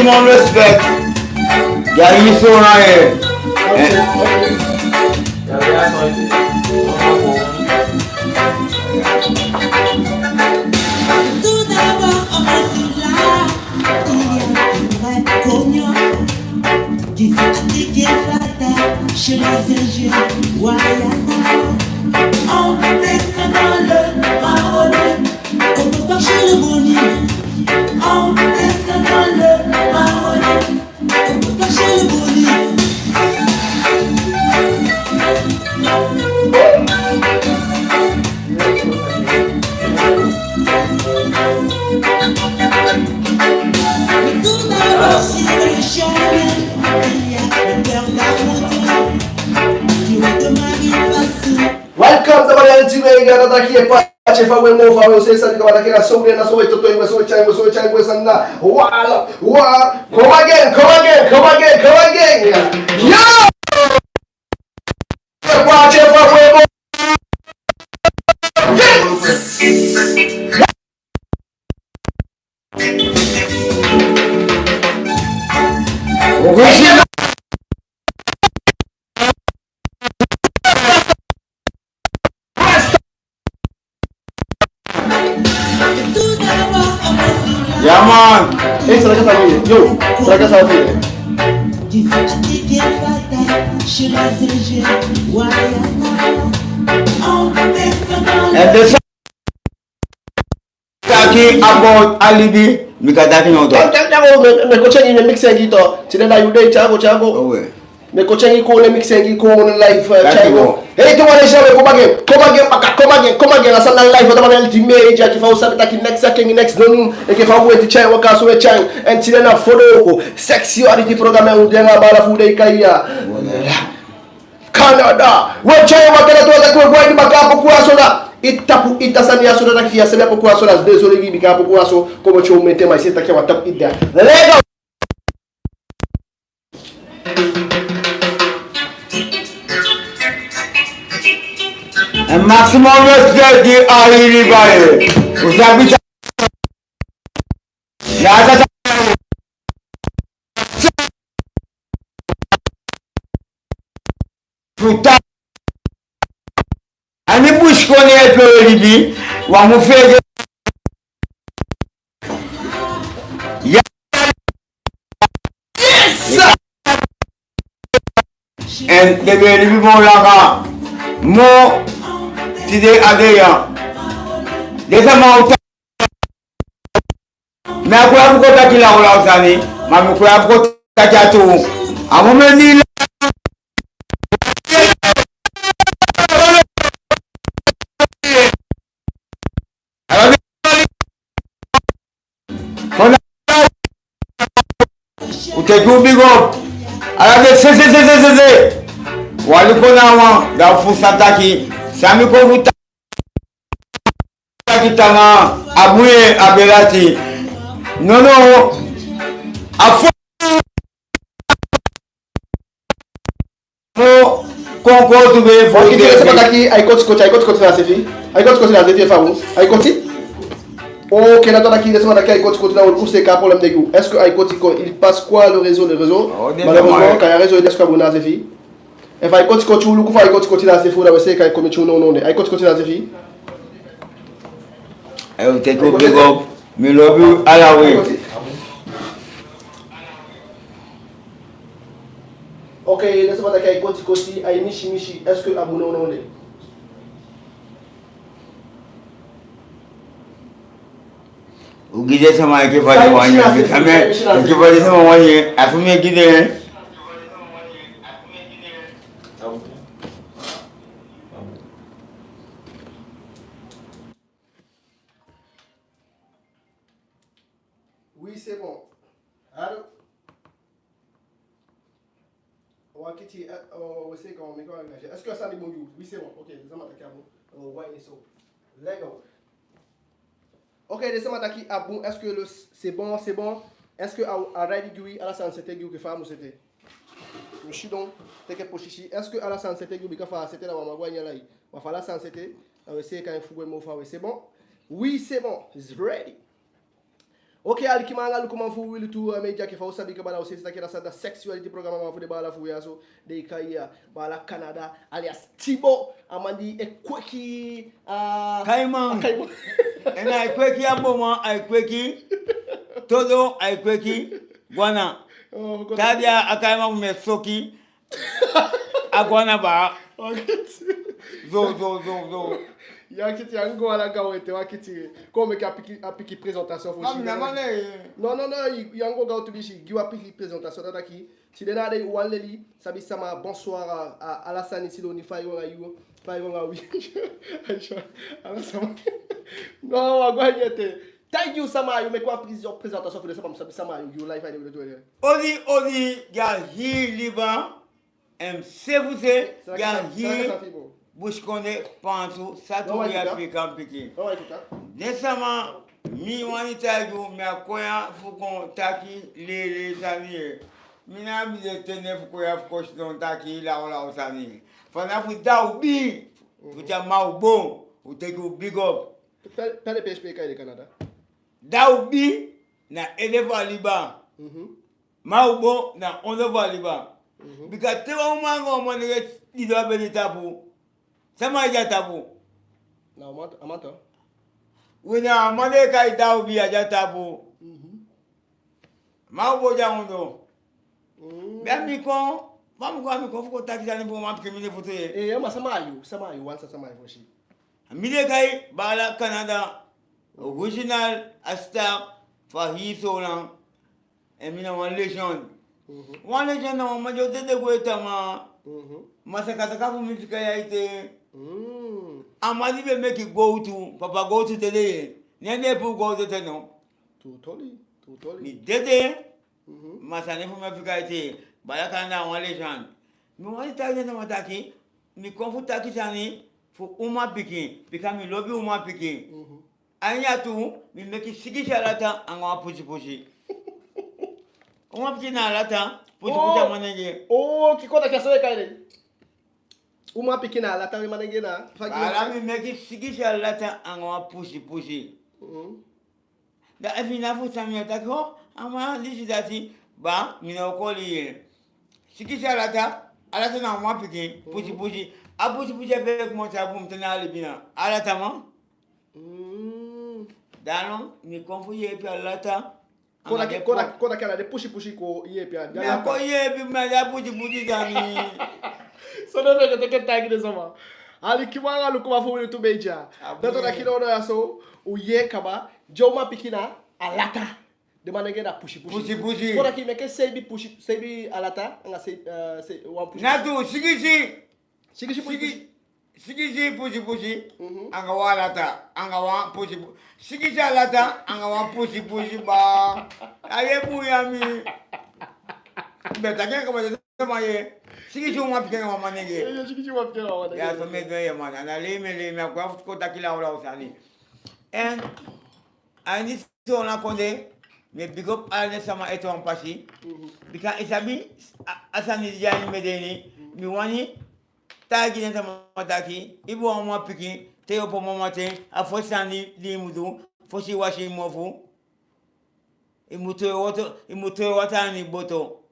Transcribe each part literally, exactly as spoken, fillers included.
Maximum respect. Gars, ils sont là, hein. Hein? Tout d'abord, on est là, il y a un vrai cognard qui fait des guerres chez les Indiens, Wayana. On descend dans le Maroc. On peut pas chez le Boni. On descend dans le Maroc. On peut pas chez le Boni. Mais tout d'abord, si le chien, il y a le cœur d'armatan. Tu vois que Marie passe. Welcome to my L T V, gars, taki e pa- Paati fu a bun moo fa we, u seeka san di kaba taki na so u de, na so we toto en, we so we tyai en, we so we tyai en, we san na. Wa, wa, come again, come again, come again, come again. Yo! Paati fu a bun moo. Yes! Original. Yeah, man. Hey, sa taki a san mi e. Yo, sa taki a san mi e. And this Taki about a libi, mi kan taki now tu. Taki, taki, taki, mi, mi kon tyai en, mi mix en gi i tu. Tide na yu dei, Thiago, Thiago. Oh, ouais. Mi kon tyai en, kon mix en gi i, kon live, eh, Thiago. Hey, to wan e si a we, come again, come again, baka, come again, come again. A san na live, a da wan e di mi e tyai, enke fa u sabi taki next, a kengi next, no, no. Enke fa u e tyai en, waka so we tyai en. En tide na Fodoko, sexuality programme, u de anga a baala fu u dei kai ya. Voilà. Canada. We tyai en baka, na tu a taki we go a ini baka a poku ya so na. I tapu i ta sani ya so na, taki fi i á sabi a poku ya so na. Désolé gi i, bika a poku ya so komoto u mete, ma i si taki a wan tapu i de. Let go. Un maximum respect gi a hii liba ye. U sabi taki Ya, sa, sa. Futa. A ini busikondee pe we libi, wan mu feegete. Ya. Yes! En den be e libi moo langa moo tide a dei ya. Den sama o ta- Mi á kon ya fu kon taki lawlaw sani, ma mi kon ya fu kon taki a tuu. A momenti di la- Ala den, u teke u big up. Ala den se, se, se. Wali kon na wan, da fu san taki, san mi kon fu ta- Taki tanga, a bun ye, a be lati. Nono, a fo- Mo kon koti be fo- Oke, den sama taki ai koti koti, ai koti koti na a seefi. Ai koti koti na a seefi, fa u. Ai koti. Oke, na tu a taki den sama taki ai koti koti, na u luku seeka a problème de gi u. Est-ce que ai koti ko- il passe quoi le réseau, le réseau? Malheureusement, ka ya réseau, est-ce que a bun na a seefi? Efu ai koti koti, u luku fa ai koti koti na a seefi, u da we seeka e kon miti u nownow de. Ai koti koti na a seefi. Ai, u teke u big up. Mi lobi u ala we. Oke, den sama taki ai koti koti, ai misi misi, est-ce que a bun nownow de? U gi den sama enke fa den wani, enke fa den sama wani, a fu mi e gi den. Oui, c'est bon. Allô? Wakiti, eh, oh, we seeka, mi kon engagé. Est-ce que a sani bun gi u? Oui, c'est bon. Ok, den sama taki a bun. Oh, wai ni so. Let go. Ok, den sama taki a bun. Est-ce que le, c'est bon, c'est bon? Est-ce que a, a ready gi wi, ala sani sete gi u enke fa a mu sete? Mi sidon, teke posisi. Est-ce que ala sani sete gi u, bika fa a sete na wan man go a ini a lai. Ma fa ala sani sete, na we seeka en fu gwe moo fa we. C'est bon? Oui, c'est bon. It's ready. Ok, alikiman anga lukuman fu Wi Lutu, eh, Media, enke fa u sabi kaba, na u seefi taki na Sanda Sexuality Programme, a man fu den baala fu u ya so, den e kai, eh, baala Canada, alias Tibo, a man di e kweki, ah, kaiman. A kaiman. En ai kweki a boman, ai kweki todo, ai kweki gwana. Oh, God. Taa dei a kaiman fu mi e soki a gwana baa. Wakiti. Zo, zo, zo, zo. Yu akiti, yu anga go ala gaw ete, wakiti. Kon meke a pikin, a pikin présentation fu... Non, non, non, yu, yu anga go gaw tumisi, gi wan pikin présentation, dati taki, tide na a dei u wani leli sabi sama. Bonsoir, a, a, ala sani, sidon, fa i wani yu, fa i wani wi. Aisha, ala sama. Non, wa go a ini ete. Taigi u sama yu, meke wan pikin présentation fu den sama mu sabi sama yu, gi u live a ini Wi Lutu. Odi, odi, gi a hii liba, en sefuse, gi a hii busikondee, paansu, satu, wi Afrikan pikin. Den sama, mi wani taigi u, mi á kon ya fu kon taki leli sani ye. Mi ná abi den tende fu kon ya fu kon sidon taki lawlaw sani. Fanafu da u bi, fu te a ma u bon, u teke u big up. Pe, pe den peesi pe e kai den Canada? Da u bi na ede fu a liba. Mhm. Ma u bon na ondoo fu a liba. Mhm. Bika te wan uman anga wan manengee didon a bedi tapu, sama e de a tapu? Na a man, a man tu. We, na a man den e kai da u bi, a de a tapu. Mhm. Ma u bon de a ondoo. Mm. Mi á, mi kon, ma mi kon, mi kon fu kon taki sani fu uman pikin mindii futu ye. Eh, ma sama yu, sama yu, wan sa sama yu fosi. Mi den e kai baala Canada, original, a star fu a hii Soolan. En mi na wan légende. Mhm. Wan légende na wan man di o dede gwe tamaa. Mhm. Ma sakasaka fu mi fika ya ete. Mm. A man di be meke gowtu, papa gowtu dede ye. Ne den e puu gowtu ete no. Tutoli, tutoli. Mi dede. Mhm. Ma sani fu mi á fika ete. Baala Canada na wan légende. Mi wani taigi den sama taki, mi kon fu taki sani fu uman pikin, bika mi lobi uman pikin. Mhm. A ini a tu, mi meke sigisi alata anga wan pusipusi. Uman pikin na alata, pusipusi a manengee. Oh, kiko, taki a so den e kai den. Uman pikin na alata, manengee na, fa gi... Baala, mi meke sigisi alata anga wan pusipusi. Mhm. Da efu i ná fusutan mi, i o taki, oh, a man disi dati, baa, mi ná o koli i ye. Sigisi alata, alata na uman pikin, mhm, pusipusi. A pusipusi e fee komoto a bun, te na a libi na alata man. Mm. Da no, mi kon fu yeepi alata. Kon taki, kon taki, kon taki ala den pusipusi kon yeepi a... Mi á kon yeepi, mi á de a pusipusi sani. So den meke teke taigi den sama. Alikiman anga lukuman fu Wi Lutu Media. Dati o taki nownow ya so, u yee kaba, den uman pikin na alata. Den manengee na pusipusi. Pusipusi. Kon taki meke seibi pusi, seibi alata, anga sei, eh, sei, wan pusi. Na tu, sigisi. Sigisi pusipusi. Sigi-, sigisi pusipusi, mhm, anga wan alata, anga wan pusipu-, sigisi alata, anga wan pusipusi, baa. A ye bun ya mi. Be taki en kaba, den sama ye. Sigisi uman pikin anga wan manengee. Ye, ye, sigisi uman pikin anga wan manengee. Ya so mi e du en ye man. A ná lei mi e lei, mi á kon fu kon taki lawlaw sani. En a ini Soolan kondee, mi e big up ala den sama ete wan pasi. Mhm. Bika i sabi, a, a sani di de a ini mi ede ini, mhm, mi wani taigi den sama taki, i be wan uman pikin, te i opo mamanten, a fosi sani di i mu du, fosi i wasi i mofu, i mu towe wataa, i mu towe wataa a ini boto.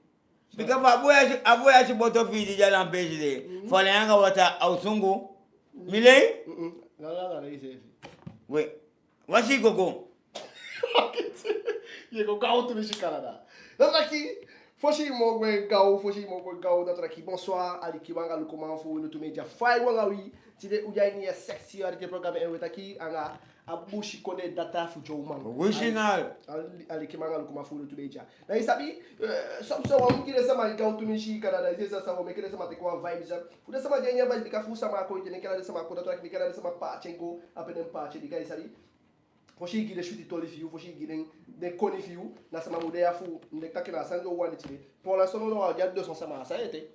Bika fa a boi ya si, a boi ya si boto fi i di de a lanpeesi de, mhm, fala en anga wataa, a o sungu. Mi lei? Mhm. Lala, lala, lei seefi. We. Wasi i gogo. Ye go gaw tumisi Canada. Dati o taki, fosi i mu gwe gaw, fosi i mu gwe gaw, dati o taki, bonsoir, alikiman anga lukuman fu Wi Lutu Media, fa i wani wi, tide u de a ini a sexualité programme, en we taki anga a busikondee data fu den uman. Original. Ali-, ali-, alikiman anga lukuman fu Wi Lutu Media. Da i sabi, eh, soms u wani gi den sama gaw tumisi Canada, i si, sa, sa, u meke den sama teke wan vibes, eh. Fu den sama de a ini a vibe, bika fu sama kon, i tene Canada, den sama kon, dati o taki, meke den sama paati en go, a pe den paati, bika i sabi. Fosi i gi den switi toli fi yu, fosi i gi den, den koni fi yu, na sama mu de ya fu, mi denki taki na a sani di u wani tide. Pour l'instant, nownow, a de a deux cents sama a sani ete.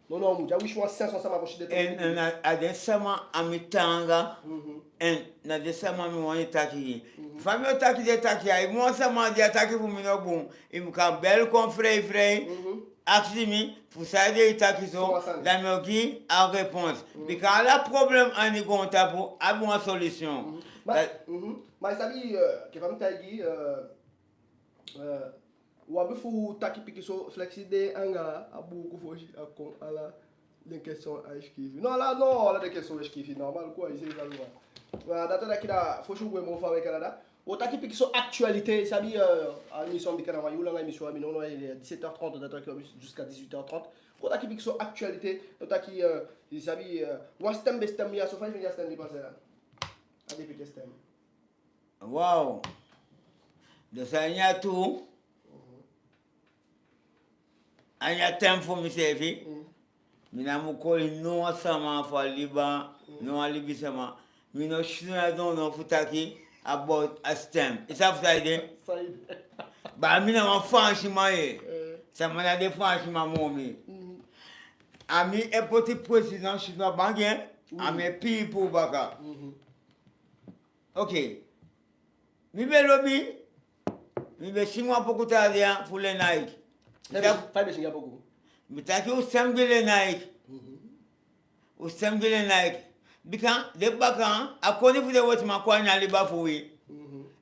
Nownow, a mu de a winsi wan cinq cents sama fosi den toli. En, en a, a den sama a mi taanga, mhm, en na den sama mi wani taki. Mhm. Fa mi o taki den taki ya, i mu wan sama di a taki fu mi no bun, i mu kan bel kon frei frei. Mhm. Akisi mi fu saide i taki so, da mi o gi a réponse. Mhm. Bika ala problème a ini goontapu abi wan solution. Mhm. Ma, da- mhm. Ma i sabi, eh, enke fa mi taigi, eh, Eh, u abi fu taki pikinso, Flexi de anga a buku fosi a kon, ala den question ai sikiifi. No, ala, no, ala den question ai sikiifi, normal quoi, i si, ala wan. Ma dati o taki, da fosi u gwe moo fa we, kande da wo taki pikinso actualité, i sabi, eh, a émission, bika na wan yuu langa émission, a mi no no, eh, dix-sept heures trente, dati o taki jusqu'à dix-huit heures trente. Kon taki pikinso actualité, wo taki, eh, i sabi, eh, wan stem be stem ya so, fa i feni a stem di pasa ya? A député stem. Wow. Dus a ini a tu, a ini a ten fu miseefi, mi ná mu koli no wan sama fu a liba, no wan libisama. Mi no sidon ya nownow fu taki about a stem. I sabi fu saide? Saide? Bika mi na wan Faansiman ye. Eh. Sama ná de Faansiman moo mi. A mi e poti président sidon a bangi, a mi e pii puu baka. Ok. Mi be lobi, mi be singi wan poku taa dei ya fu Lenaik. Fa i be, fa i be singi a poku? Mi taki u stem gi Lenaik. U stem gi Lenaik. Bika den bakaa, a koni fu den wetiman kon a ini a liba fu wi.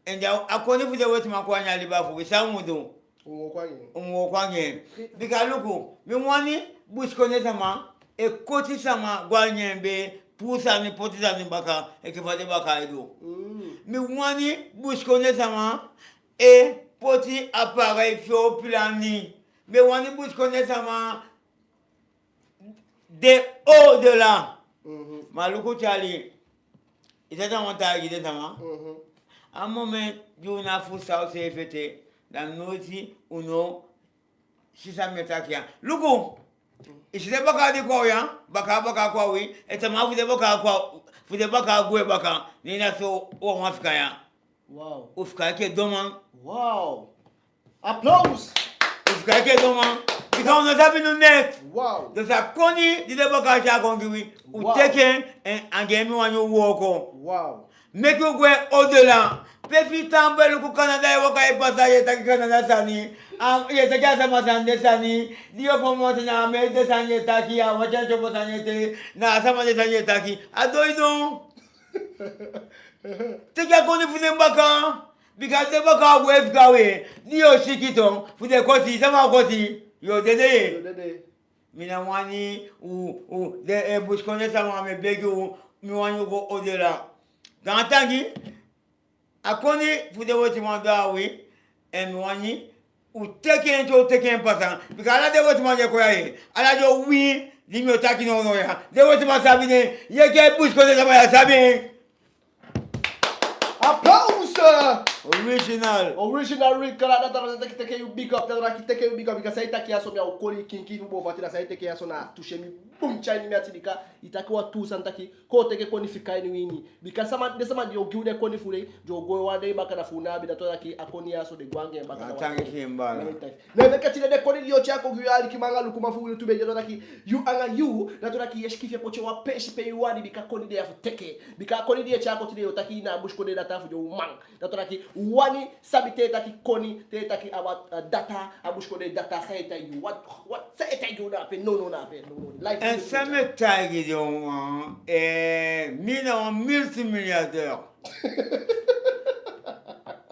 En da a koni fu den wetiman kon a ini a liba fu wi, san u mu du? U mu wooko anga en. U mu wooko anga en. Bika luku, mi wani busikondee sama e koti sama go a ini en bee, puu sani, poti sani baka, enke fa den bakaa e du. Mi wani busikondee sama e poti appareil fi en o pila ni. Mi wani busikondee sama de au-delà. Ma luku Charlie, i sa san wan taigi den sama. A moment di u ná fusutan useefi ete, da noiti u no si san mi e taki ya. Luku, i si den bakaa di kon ya, bakaa bakaa kon a wi, e tamaa fu den bakaa kon a, fu den bakaa gwe baka, ne na so u á man fika ya. Wow. U fika enke donman. Wow. Applause. U fika enke donman. Bika u no sabi nu nek. Wow. Dus a koni di den bakaa tyai kon gi wi, u teke en, en anga en mi wani u wooko. Wow. Meke u gwe au-delà. Pe fi i tan, be luku Canada e waka e pasa, ye taki Canada sani. A, ye taki a sama sani de sani. Di i opo moto, na a mi ede sani ye taki, a wan tyantyombo sani ete, na a sama de sani ye taki. A doo i doo. Teke a koni fu den bakaa. Bika den bakaa o gwe fika wi. Di yo siki tu, fu den koti, sama o koti, yo dede ye. Yo dede. Mi ná wani u, u, den, eh, busikondee sama, mi e begi u, mi wani u go au-delà. Gaantangi, a koni fu den wetiman doo a wi, en mi wani u teke en te u teke en pasa. Bika ala den wetiman di e kon ya ye, ala den o wi, di mi o taki nownow ya, den wetiman sabi den, ye, enke busikondee sama ya sabi en. Applause! Original. Original Rick Kalada, dati o taki teke yu big up, dati o taki teke yu big up, bika san i taki ya so, mi á o koli i kiinkiin fu booko ati, da san i teke ya so na toucher mi, boom, tyai mi ati, bika i taki wan tuu sani taki, kon teke koni fika ini wi ini. Bika sama, den sama di o gi u den koni fu den, den o go wan dei baka, da fu u ná abi, dati o taki a koni ya so den gwe anga en baka. A tangi fi en bala. Ne meke tide den koni di yo tyai kon gi yu, alikiman anga lukuman fu wi tu be, dati o taki yu anga yu, dati o taki ye sikiifi en poti en wan peesi pe yu wani, bika koni de ya fu teke. Bika koni di ye tyai kon tide, yo taki na busikondee data fu den uman. Dati o taki u wani sabi te i taki koni, te i taki a wan, eh, data, a busikondee data, san ye taigi u, wat, wat, san ye taigi u na ape, nownow na ape, nownow. Life. En san mi e taigi den uman, eh, mi na wan multimilliardaire.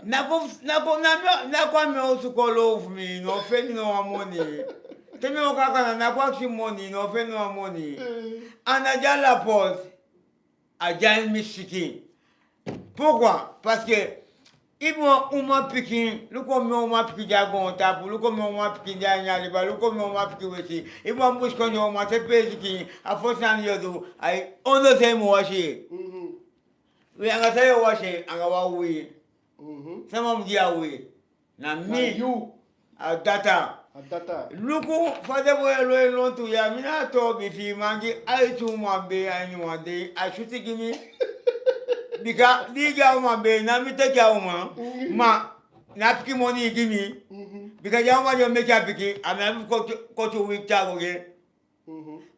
Ná kon, ná kon, ná mi, ná kon a mi osu kon lowe fu mi, no feni no wan moni. Te mi o kaka na, ná kon akisi moni, no feni no wan moni. A ná de a la poste, a de a ini mi sikin. Pourquoi? Parce que i be wan umanpikin, luku omen umanpikin de a goontapu, luku omen umanpikin de a ini a liba, luku omen umanpikin weti. I be wan busikondee uman, te peesi kiin, a fosi sani yo du, a i ondoo se i mu wasi. We, anga san yo wasi, anga wan uwii. Sama mu gi a uwii? Na mi. Na yu. A data. A data. Luku fa den boi e lon lontu ya, mi na a toobi fi i man gi aiti uman bee a ini wan dei, a switi gi mi. Bika di i gi a uman bee, ná mi teke a uman, ma na pikin moni i gi mi. Bika di a uman di o meke a pikin, a mi abi fu koti, koti uwii te a go gi en.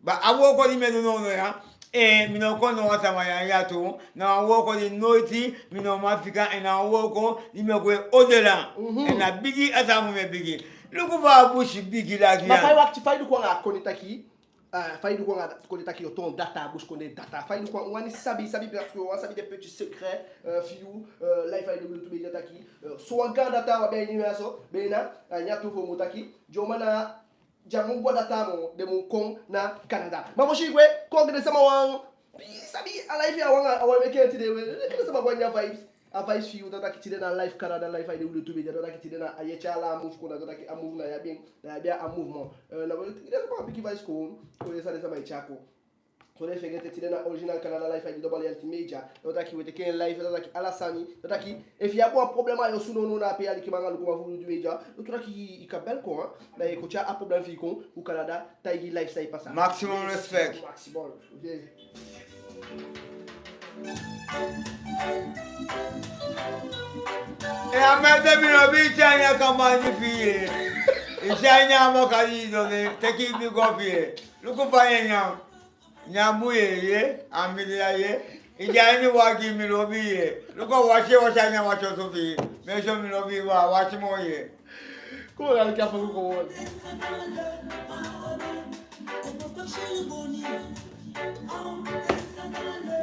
Bika a wooko di mi e du nownow ya, eh, mi ná o koli no wan sama ya, ya tu, na wan wooko di noiti mi ná o man fika, en na wan wooko di mi e gwe au-delà. En na bigi a sani fu mi e bigi. Luku fa a busi bigi laki ya. Ma fa i wakiti, fa i du kon anga a koni taki, Ah, fa i du kon anga, kon de taki yo toon data, busikondee data. Fa i du kon, u wani sabi, sabi, parce que u wani sabi den petit secret, euh, fi yu, euh, live a ini YouTube, den taki, euh, so wan gaan data wi abi a ini wi a so, bena, a ini a tu fu u mu taki, den uman na, den á mu go a data moo, den mu kon na Canada. Ma fosi i gwe, kon gi den sama wan, sabi, a live ya a wan, a wan meke en tide we, gi den sama wan ya vibes. A vibes fi yu, da taki tide na live Canada, live a ini wi YouTube, da taki tide na a yeti ala a move kon, da taki a move na ya bien, na ya bien a mouvement. Euh, na we, tide sama a pikin vibes kon, kon ye sa den sama e tyai kon. So ná fegete tide na original Canada live a ini Double Reality Media. Da taki we teke en live, da taki ala sani, da taki efi i abi wan problème a yu osu nownow na ape, alikiman anga lukuman fu YouTube Media, da taki i kan bel kon, hein. Da i kon tyai a problème fi i kon, u Canada, taigi i live san e pasa. Maximum respect. Maximum, ok. E a mete mi lobi i tyai a kambandi fi i. I tyai a makandii done, teke i big up ye. Luku fa i e nyan. Nyan bun ye, ye, a mi de ya ye. I de a ini wagi, mi lobi ye. Luku a wasi, wasi a nyan wasi osu fi i. Mi e si mi lobi i, wa, wasi moo ye. Kon, a kan fu kon.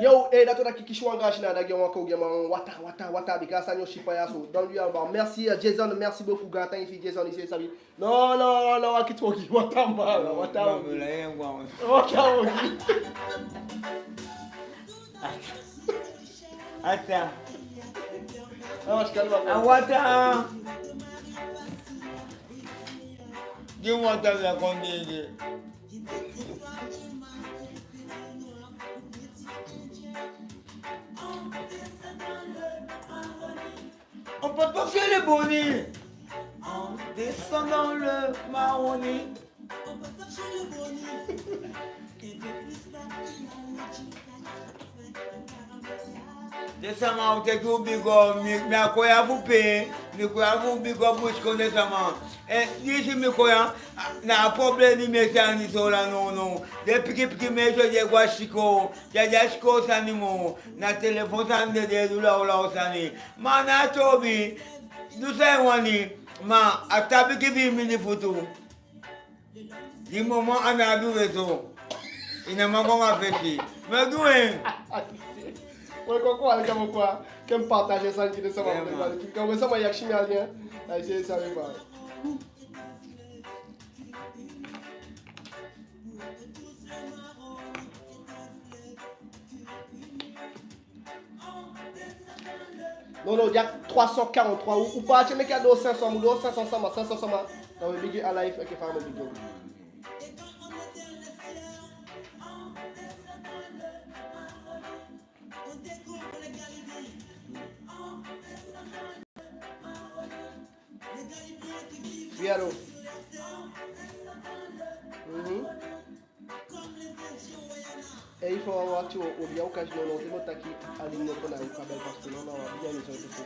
Yo, eh, da tu taki kisi wan gaasi na da gi wan ko gi man wata, wata, wata, bika a sani o sipa ya so. Dans lui, alors, merci à Jason, merci beaucoup, gaantangi fi Jason, i seefi sabi. Non, non, non, a kiti wan gi wata, man, wata. Wata, wata. Ata. A wata. Gi wata la kon dede. On peut pas faire le Bonny. On descend dans le Maroni. Den sama, u teke u big up, mi, mi á kon ya fu pee, mi kon ya fu big up busikondee sama. Eh, disi mi kon ya, na a problème di mi e si a ini Soolan nownow. Den pikin pikin meisyo di e go a sikoo, den á de a sikoo sani moo, na telefon sani den de e du lawlaw sani. Ma a ná toobi, du san i wani, ma a taa bigi fi i mini futu. Di momo a ná abi we so. I ná man go anga fesi. Mi o du en. We kon kon, a le kamo kwa. Ken partage sani gi den sama. Yeah, man. Kan we sama ya kisi mi a lien. Ai se sa we ba. Non, non, i de a trois cent quarante-trois, ou, ou pa tye meke a doo cinq cents, mu doo cinq cents sama, cinq cents sama. Na we bigin a live, enke fa a mu bigin. Oui, allô? Mhm. E i fa wakti o, o bia o kasi no, no, te mo taki a ligne no kon na u kabel parce que no, no, a bia ni so te fo.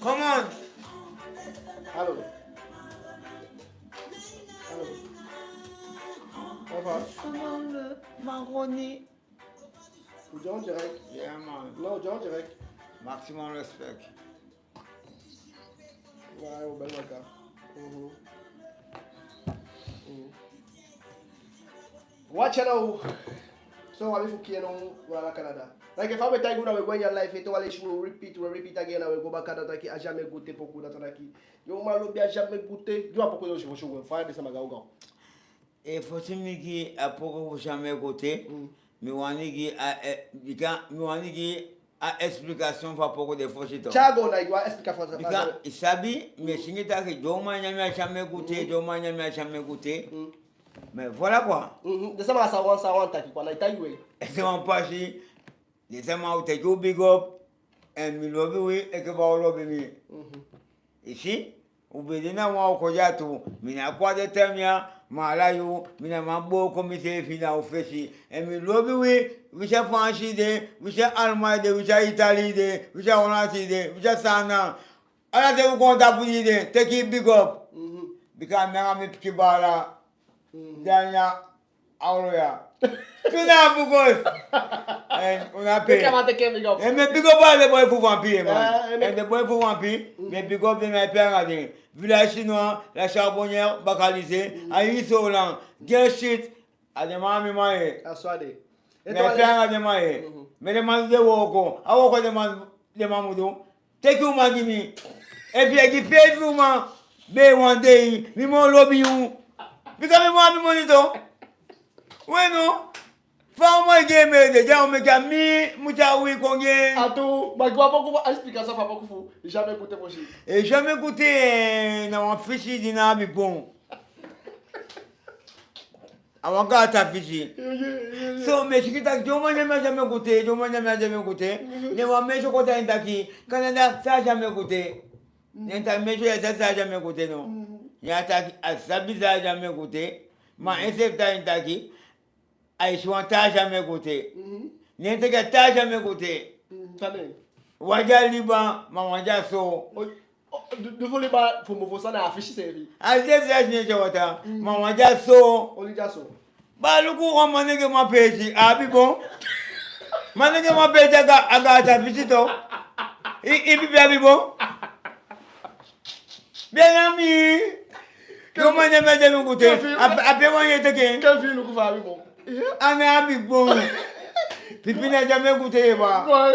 Come on. Allô. Allô. Au revoir. Maximum le Maroni. Ou di en direct. Yeah, man. Non, ou di en direct. Maximum respect. Waaw, bel waka. Mhm. Mhm. Watch out now. So, wa abi fu kii en now, u ala Canada. Like, fa we taigi u na we go a ini a live, ete wan leisi we repeat, we repeat again, na we go baka, da taki a Jamais Goûté poku, da taki. Yo, ma lobi a Jamais Goûté. Yo, a poku yo, si, si, si, fa den sama gaw gaw. E fosi mi gi a poku fu Jamais Goûté, mm, mi wani gi a, eh, bika, mi wani gi a explication fu a poku de fosi tu. Tya go na i go a explication fu a... Bika, i sabi, mi e singi taki, den uman nyan mi a Jamais Goûté, mm, den uman nyan mi a Jamais Goûté. Mm. Mais voilà quoi. Mhm. Den sama sa wan, sa wan taki quoi, na i taki we. E sama pasi, den sama o teke u big up, en mi lobi wi, enke fa u lobi mi. Mhm. I si? U be de na wan o kon ya tu. Mi ná kon a den ten ya, Ma ala yuu, mi ná man booko miseefi na u fesi. En mi lobi wi, winsi a Faansi de, winsi a Alman de, winsi a Itali de, winsi a Olansi de, winsi a Saana. Ala den u kon tapu di de, teke i big up. Mhm. Bika mi anga mi pikin baala, mhm, Dania, Auloya. Tu na bugos. En u na pe. Teke man teke big up. En mi e big up ala den boi fu Vampire, man. Eh, en den boi fu Vampire, mhm, mi e big up den, mi e pe anga den. Village Chinois, La Charbonnière, Bakalisé, mhm, Ayi Solan, Gershit, a den man a mi man ye. A so a de. Mi e pe anga den man ye. Mhm. Mi den man du den wooko. A wooko den man, den man mu du. Teke uman gi mi. Efi i e gi feifi uman, be wan dei, mi moo lobi yu. Bika mi moo abi moni tu. We no. Fa uman e gi en, mi e de, di a o meke a mi mu tyai wi kon gi en. A tuu, ma gi wan poku fu explication fu a poku fu Jamais Goûté fosi. E Jamais Goûté, eh, na wan fisi di ná abi bon. A wan gaata fisi. Yeah, yeah, yeah, yeah. So, mi e si taki, den uman di e nyan a Jamais Goûté, den uman di e nyan a Jamais Goûté. Mhm. Ne wan meisje kon taigi en taki, Canada, san a Jamais Goûté? Mhm. Ne en taki, meisje, ya sabi san a Jamais Goûté no? Mhm. Ne a taki, a sabi san a Jamais Goûté. Ma, mhm, en seefi taigi en taki, ai si wan taa Jamais Goûté. Mhm. Ne en teke a taa Jamais Goûté. Mhm. San de? Wan di a liba, ma wan di a soo. O, o, du, du fu liba fu mu fu san na a fisi seefi. A de a Sineisi wataa, mhm, ma wan di a soo. Oli di a soo. Baa, luku wan manenge man peesi, a abi bon. Manenge man peesi a ga, a gaata fisi tu. I, i pipi abi bon. Bien ami. Yo, man, ne mi de mi gute. Kevin. A, a pe wan ye teke. Kevin, luku fa a abi bon. A ná abi bon. Pipi na Jamais Goûté ye ba. Go,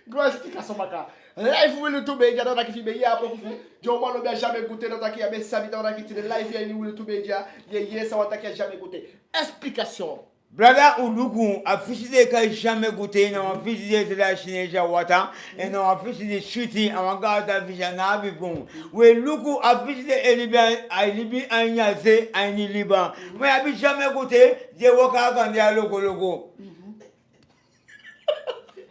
go explication baka. Live Wi Lutu Media, da u taki fi i be yee a poku fu den uman lobi a Jamais Goûté, da u taki i á be sabi, da u taki tide live ya ini Wi Lutu Media, ye yee san u taki a Jamais Goûté. Explication. Brada, u luku, a fisi den e kai Jamais Goûté, na wan fisi di e seli a Sineisi wataa, en na wan fisi di switi, a wan gaata fisi, a ná abi bon. We luku, a fisi den e libi a, a e libi a ini a se, a ini liba. Ma i abi Jamais Goûté di e waka a kande a loko loko.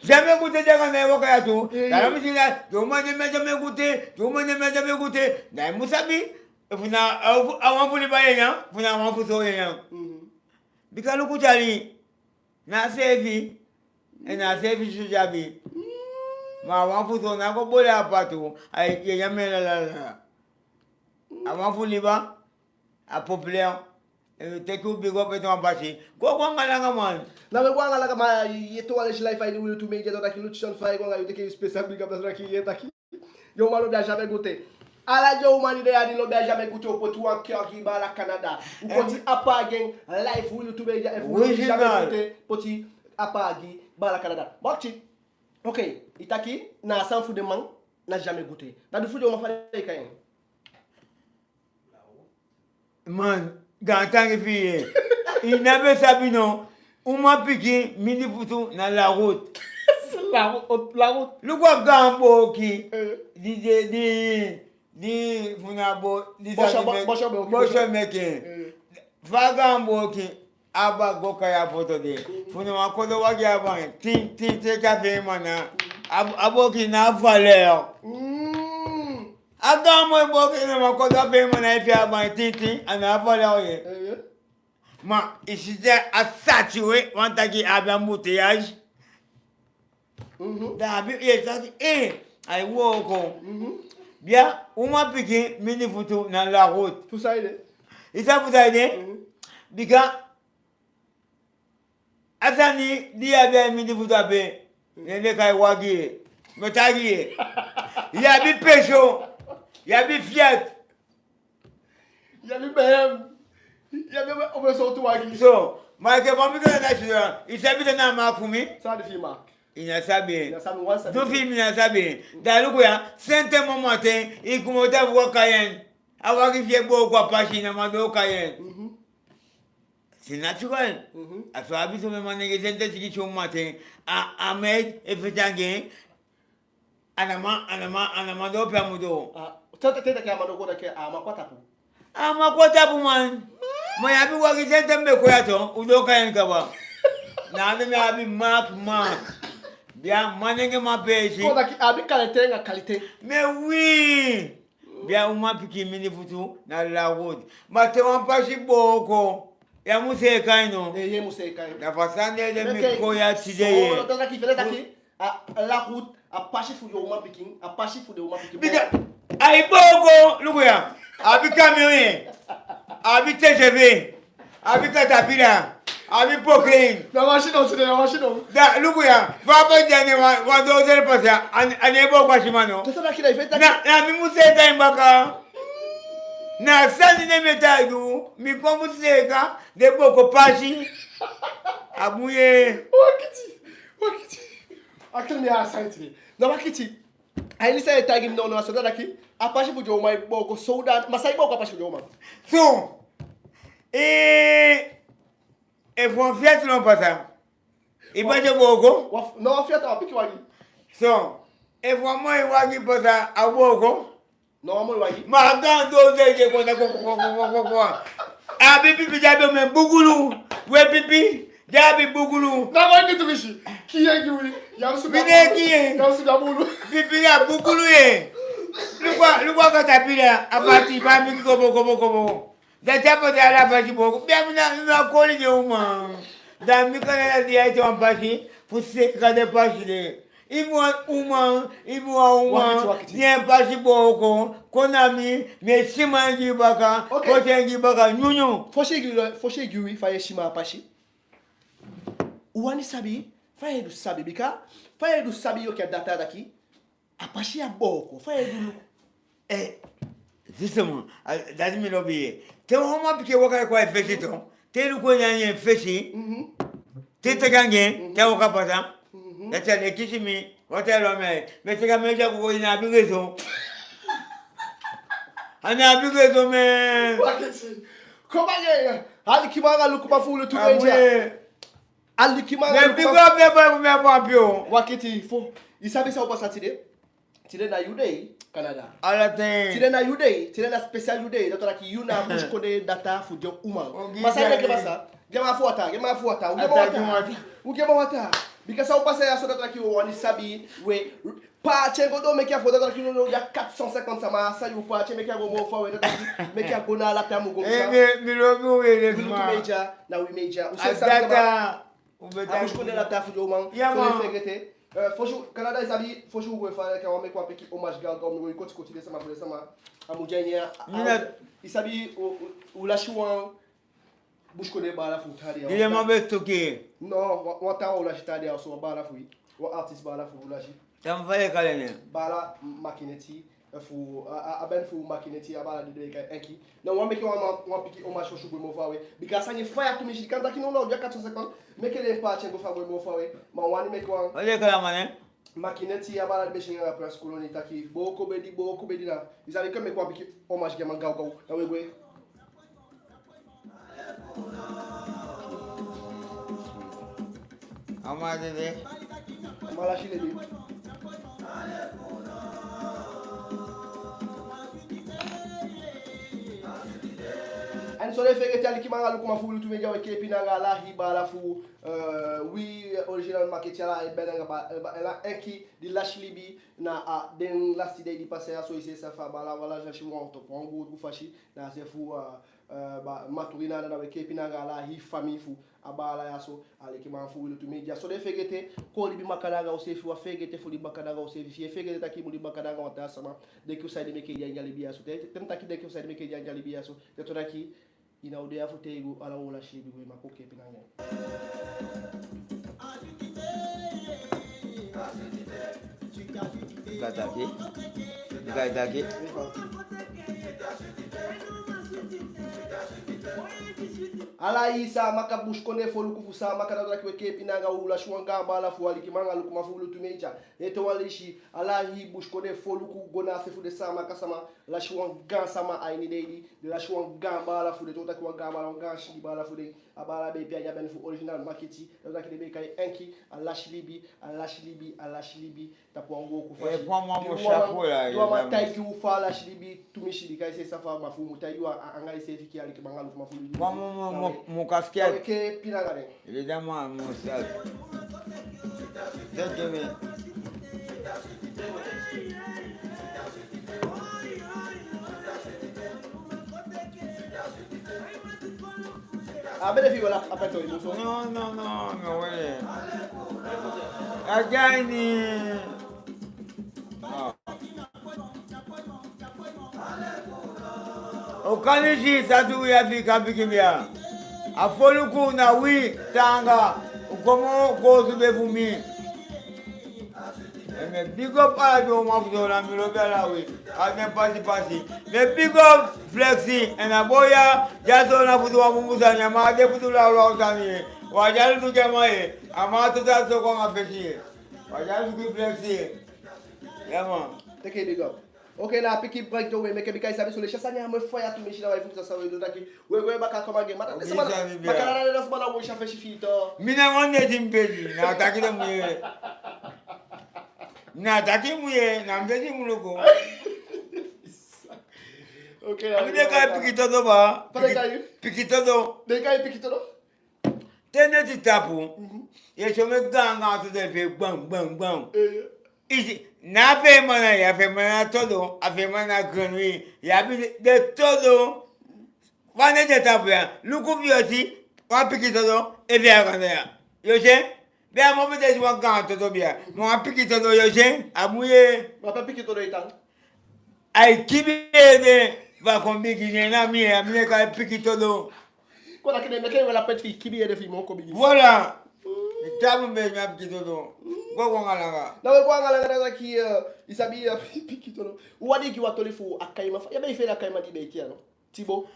Jamais Goûté di e waka ya tu. Da mi si na, den uman ne mi a Jamais Goûté, den uman ne mi a Jamais Goûté. Da i mu sabi, efu na a wan fu liba ye nyan, efu na a wan fu soo ye nyan. Bika luku tyali, na a seefi, en na a seefi susu i abi. Ma a wan fu soo ná go boli a patu, ai, ye nyan en lala lala. A wan fu liba, a populaire, e teke u big up ete wan pasi. Go, go anga langa man. Na we go anga langa man, ye tu wan leisi live a ini Wi Lutu Media, da u taki Lutu Sean Fry, go anga yu, teke yu special big up, da u taki ye taki. Den uman lobi a Jamais Goûté. Ala den uman di de ya di lobi a Jamais Goûté, u poti wan cœur gi baala Canada. U poti a page gi en, live Wi Lutu Media, efu u lobi Jamais Goûté, poti a page gi baala Canada. Wakti. Ok, i taki na a sani fu den man na Jamais Goûté. Da di fu den uman, fa den e kai en? Man, gaantangi fi i ye. I ná be sabi no, uman pikin mindii futu na la route. La route, la route. Luku a gaan booki. Eh. Di, di, di, di, fu na bo, di bosho, sa di bo, me-, bosho booki, bosho bosho meke. Eh. Fa a gaan booki, a ba go kai a foto de. Fu na wan kodo wagi a ba en, tin, tin, teke a feiman na. A, a booki na valeur. Mm. A gaan moi booki na wan kodo a feiman na, efi a ba en tin, tin, a ná valeur ye. Eh, eh. Ma i si te a sati we, wan taki a abi embouteillage. Mhm. Da a abi, ye taki, eh, ai wooko. Mhm. Bia, uman pikin mindii futu na la route. Fu saide? I sabi fu saide? Mhm. Bika a sani di i abi a i mindii futu ape, ne den e kai wagi ye. Mi o taigi ye. I abi Peugeot, i abi Fiat. I abi B M, i abi omen sowtu wagi. So, ma enke fa mi de na a sidon ya, i sabi san na a maak fu mi? San a de fi i maak? I ná sabi en. I ná sabi wan sani. Du fi mi ná sabi en. Da luku ya, senten momaten, i komoto a fu go Cayenne. A wagi fi i e booko a pasi, i ná man doo Cayenne. Mhm. C'est naturel. Mhm. A so a abi somen manenge, senten sigisi momaten, a, a meid e feti anga en. A ná man, a ná man, a ná man doo pe a mu doo. Ah, te, te, te, te a man doo kon, da a man kon a tapu. A man kon a tapu, man. Ma i abi wagi, senten mi be kon ya tu, u doo Cayenne kaba. Na a de mi abi maak, maak. Bia, manenge man peesi. Kon taki a abi qualité anga qualité. Mais oui. Ya umanpikin mini futu na la route. Ma te wan pasi booko, ya mu seeka en no. Eh, ye mu seeka en. Da fa sani de mi kon ya tide ye. So, no, taki, fele taki. A, a la route, a pasi fu den umanpikin, a pasi fu den umanpikin. Bika, ai booko, luku ya. Abi camion ye. Abi T G V. Abi caterpillar, abi pokein. Na wan sidon, sidon, na wan sidon. Da, luku ya, fa a pasa ya, ne wan, wan dozer pasa ya, a ná, a ná e booko a siman no. Te so taki na i feti taki. Na, na mi mu seeka en baka. Na sani de mi e taigi u, mi kon mu seeka den booko pasi. A bun ye. Wakiti, wakiti. Akili mi a sani tide. Na wakiti. A ini san ye taigi mi now, na so taki a pasi fu den uman e booko so da, ma san e booko a pasi fu den uman? So, eh, efu wan Fiat no pasa, i pasi e booko? Wa, no, wan Fiat, wan pikin wagi. So, efu wan moi wagi pasa, a booko? No, wan moi wagi. Ma a gaan dozer de kon na ko, ko, ko. Abi pipi di abi omen bugulu. We pipi di abi bugulu. Na wan di tumisi. Kii en gi wi. Ya o subi. Mi ná e kii en. Ya o subi a bugulu. Pipi na bugulu ye. Luku a, luku a caterpillar, a pasi, ba mi kobo, kobo, kobo. Da te a pasa ya, a pasi booko. Bia mi na, mi na koli den uman. Da mi kan na di ai te wan pasi fu seeka den pasi de. Ibi wan uman, ibi wan uman, wakiti, wakiti, di en pasi booko, kon na mi, mi e siman en gi i baka, ok, poti en gi i baka, nyunyu. Fosi i gi, fosi i gi wi fa ye siman a pasi. U wani sabi fa ye du sabi, bika fa ye du sabi yu o kii a data taki a pasi ya booko, fa ye du luku. Eh, justement, a, dati mi lobi ye. Te wan umanpikin e waka e kon a i fesi tu, te i luku en na en fesi, mhm, te i taki anga en, mhm, te a waka pasa, mhm, dati a de kisi mi, wata e lon mi. Mi e taki a mi e go, i ná abi réseau. A ná abi réseau, man. Wakiti. Kon baka ye. Alikiman anga lukuman fu WLT Media. Alikiman anga lukuman. Mi e big up den boi fu mi a Pampio. Wakiti, fo. I sabi san o pasa tide? Tide na yu dei, Canada. Ala ten. Tide na yu dei, tide na special yu dei. Dati o taki yu na a busikondee data fu den uman. Ma san meke pasa? Gi en man fu wata, gi en man fu wata. U gi en man wata. U gi en man wata. Bika san o pasa ya so, dati o taki u wani sabi, we, paati en go doo, meke a fo, dati o taki u o de a quatre cent cinquante sama, san yu paati en, meke a go moo fa we, dati o taki meke a go na ala ten, a mu go. Eh, mi, mi lobi u, we, WLT Media, na wi media. U sabi data. A busikondee data fu den uman. Ya, so, man. Ná fegete. Eh, fosi, Canada, i sabi, fosi u go fa, like, u wani meke wan pikin hommage gaw gaw, mi go koti koti den sama fu den sama. A mu de a ini ya. I sabi, u, u, u lasi wan busikondee baala fu u taa dei ya. Di den man be toki. No, wan, wan taa wan u lasi taa dei ya so, wan baala fu wi. Wan artiste baala fu u lasi. Tan fa ye kali en? Baala Makineti, eh, fu, a, a, a ben fu Makineti, a baala di den e kai Enki. Na u wani meke wan, wan, wan pikin hommage fosi u go moo fa we. Bika a sani faya tumisi, kan taki no, no, ya quatre cent cinquante, meke den paati en go fa go moo fa we. Ma u wani meke wan. Fa ye kali a man nen? Makineti, a baala di be singi anga Prince Colony taki, booko bedi, booko bedi na. I sabi, kon meke wan pikin hommage gi a man gaw gaw. Na we gwe. A man dede. A man lasi libi. Andi so, ná fegete, alikiman anga lukuman fu WLT Media, we keeping anga ala hii baala fu, eh, wi original Makineti, ala hii ben anga ba, eh, ba, ala Enki di lasi libi na a den lasti dei di pasa ya so. I si seefi fa a baala wani lasi wan topu wan gudu fasi, na a se fu, eh, eh, ba, Maturina, na we keeping anga ala hii famii fu a baala ya so, alikiman fu WLT Media. So ná fegete, kon libi makandaa anga useefi, ná fegete fu libi makandaa anga useefi, fi ye fegete taki i mu libi makandaa anga wan taa sama, denki u saide meke i de a ini a libi ya so. Te, te mi taki denki u saide meke i de a ini a libi ya so, dati o taki i ná o de ya fu tei go, ala u o lasi libi go, i mu kon keeping anga en. Ka taki. Ka taki. Ala hii Saamaka busikondee foluku fu Saamaka, dati o taki we keeping anga u, lasi wan gaan baala fu u, alikiman anga lukuman fu WLT Media. Ete wan leisi, ala hii busikondee foluku go na a se fu den Saamaka sama, lasi wan gaan sama a ini den dei, den lasi wan gaan baala fu den, dati o taki wan gaan baala, wan gaan singi baala fu den. A baala be e pee a ini a ben fu original Makineti, dati o taki den be e kai Enki, a lasi libi, a lasi libi, a lasi libi. Tapu wan goku fasi. Eh, pon mo mo. Di wan man taigi u fa a lasi libi tumisi, bika i si seefi fa, ma fu u mu taigi u anga iseefi, ki, alikiman anga lukuman fu WLT Media. Pon mo mo mo mo casquette. Eke pinanga den. Ele dá uma mostrada. Dá que me. A be de fi i wala a pe to i muso. No, no, no, no, wele. A gaini. Ah. U kani si satu wi a fi i kan piki mi ya. A foluku na wi taanga. U komo koosube fu mi. En mi e big up ala den uman fu Soolan, mi lobi ala wi. A den pasi pasi. Mi e big up Flexi, en a boi ya, di a Soolan futu wan bunbun sani, a man á de futu lawlaw sani ye. Wi á de a lutu gi a man ye. A man a tota so kon anga fesi ye. Wi á de a lutu gi Flexi ye. Ya man. Teke big up. Oke, na a pikin break di u e meke bika i sabi son leisi a sani ya mu e faya tumisi, na wai fu mi sa san u e du taki. We, we baka kon anga en. Ma taki sama na, baka na den sama na u e si a fesi fi i tu. Mi ná wani si mi fesi, na taki den mu yee. Na taki mu yee, na mi fesi mu luku. Oke, a mi den e kai piki todo ba. Fa den e kai? Piki todo. Den e kai piki todo? Te neti tapu, mhm, ye si omen gaangaan todo e fee gban, gban, gban. Eh. I si, na a feeman na, a feeman na todo, a feeman na grenouille, i abi den todo. Wan neti e tapu ya, luku fi yo si wan pikin todo e fee a ganda ya. Yo si en? Bika a moo betee si wan gaan todo bia. Ma wan pikin todo, yo si en? A mu yee. Ma pe pikin todo e tan? Ai kibi ede, fa a kon bigi, ne na mi, a mi e kai piki todo. Kon taki den meke i wela peti fi i kibi ede fi i moo kon bigi. Voilà. Mm. I tapu mi be, mi a piki todo. Mm. Go, go anga langa. Na we go anga langa, da taki, eh, i sabi, eh, piki todo. U wani gi wan toli fu a kaiman fa, ya be e feni a kaiman di be e kii ya no? Tibo.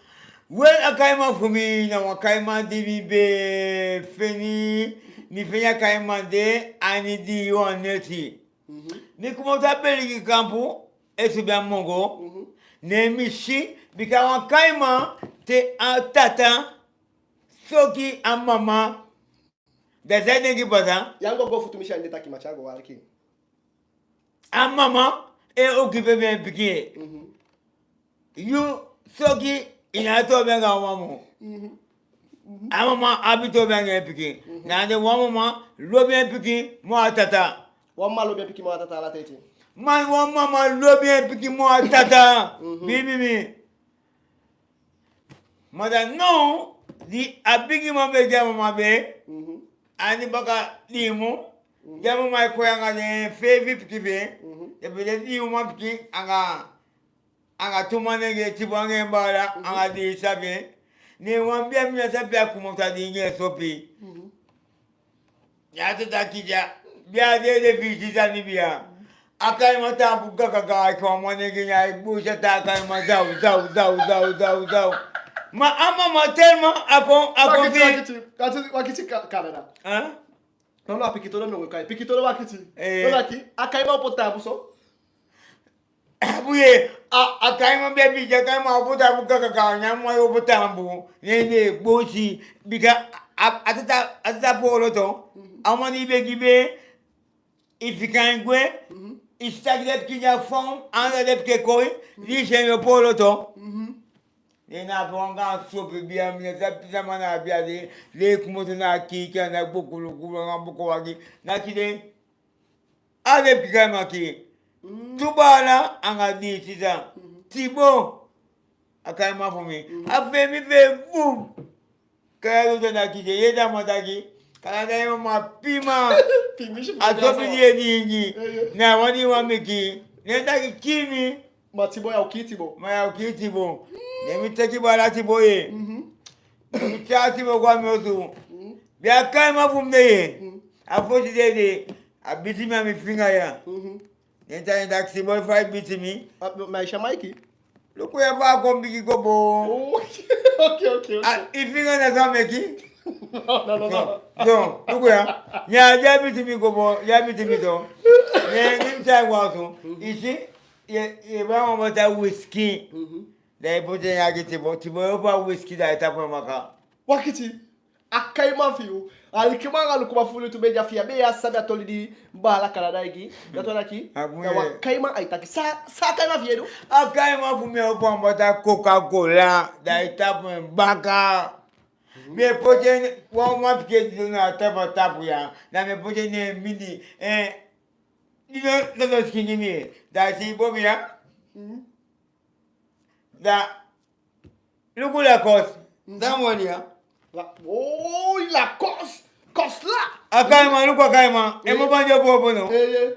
We, a kaiman fu mi na wan kaiman di mi be feni, mi feni a kaiman de a ini di wan neti. Mhm. Mi komoto a Beligi kampu, e subi a Mongo. Mhm. Ne mi si, bika wan kaiman te a tata soki a mama, da san i denki pasa? Ya go go futu mi si a ini den taki, ma tya go wali ki. A mama e okipe en pikin. Mhm. Yu soki i ná toobi anga wan mama. Mhm. Mhm. A mama abi toobi anga en pikin. Mhm. Na den wan mama lobi en pikin moo a tata. Wan mama lobi en pikin moo a tata ala ten ete. Man, wan mama lobi en pikin moo a tata. Mhm. Biibi mi. Ma da now, di a bigiman be de a mama be, mhm, a ini baka dii mun, mhm, di a mama e kon ya anga den feifi pikin fi en, mhm, den be de dii uman pikin anga, anga tu manengee, Tibo anga en baala, mhm, anga dii sisa fi en. Ne wan bia mi á sabi pe a komoto a dii anga en sopi. Mhm. Ya te taki ya, bia de de fi i si sani bia. A kaiman taampu gagaga, a kaiman manengee, ne ai buusi a taa kaiman zaw, zaw, zaw, zaw, zaw, zaw. Ma a mama tellement a kon, a kon wakiti, fi wakiti, wakiti, wakiti ka-, Canada. Hein? No, no, a piki todo mi o kai. Piki todo wakiti. Eh. No, taki, a kaiman opo taampu so. Abuye, a, a kaiman be bi, a kaiman opo taampu kaka, ne a mama opo taampu, ne den e buusi, bika a, a tata, a tata poolo tu, a mama di be gi be, i fika en gwe, i si taki den pikin ya fon, anga den pikin e koi, di i si en yo poolo tu. Ne na a pe wan gaan sopi bia, mi ná sabi sama na a bia de, den e komoto na a kiiki anda gbokolo gbokolo anga boko wagi, na kii den. A den pikin kaiman kii. Mm. Tu baala anga dii sisa. Mhm. Tibo. A kaiman fu mi. Mhm. A fee mi fee bum. Kaya du den na kii den, yee da man taki. Kala da i mama pima. Pimisi fu a sopi di e diingi. Eh, eh. Na wan di wan mi kii. Ne taki kii mi. Ma Tibo, ya o kii Tibo. Ma ya o kii Tibo. Mm. Ne mi teke baala Tibo ye. Mhm. Mi tyai Tibo go a mi osu. Mhm. Bika a kaiman fu mi de ye. Mhm. A fosi dei de, a biti mi a mi finga ya. Mhm. Ne mi taki, Tibo, fa i biti mi? A, ma i si a maiki? Luku ya fa a kon bigi kobo. Oh, oke, oke, oke. A, i finga na san meke? No, no, no, no. So, so, luku ya. Ya, ya biti mi kobo, ya biti mi tu. Ne, ne mi tyai go a osu. Mhm. I si, ye, ye bai wan bota whisky. Mhm. Da i poti en ya gi Tibo, Tibo e opo a whisky da i tapu en baka. Wakiti, a kaiman fi yu, alikiman anga lukuman fu Lutu Media, fi i á be e sabi a toli di baala Canada e gi, dati wani taki, na wan kaiman ai taki. San, san a kaiman fi yu e du? A kaiman fu mi e opo wan bota Coca-Cola, da i tapu en baka. Mhm. Mi e poti en, wan, wan pikin e didon na a tapu, a tapu ya, da mi e poti en ne en mindii, eh, didon, didon sikin gi mi, da i si bobi ya. Mhm. Da, luku Lacoste, mhm, da mi wani ya. La, oh, la kos, kos la. A kaiman, luku a kaiman. Eh. En moo bandi o boobo no. Eh, eh.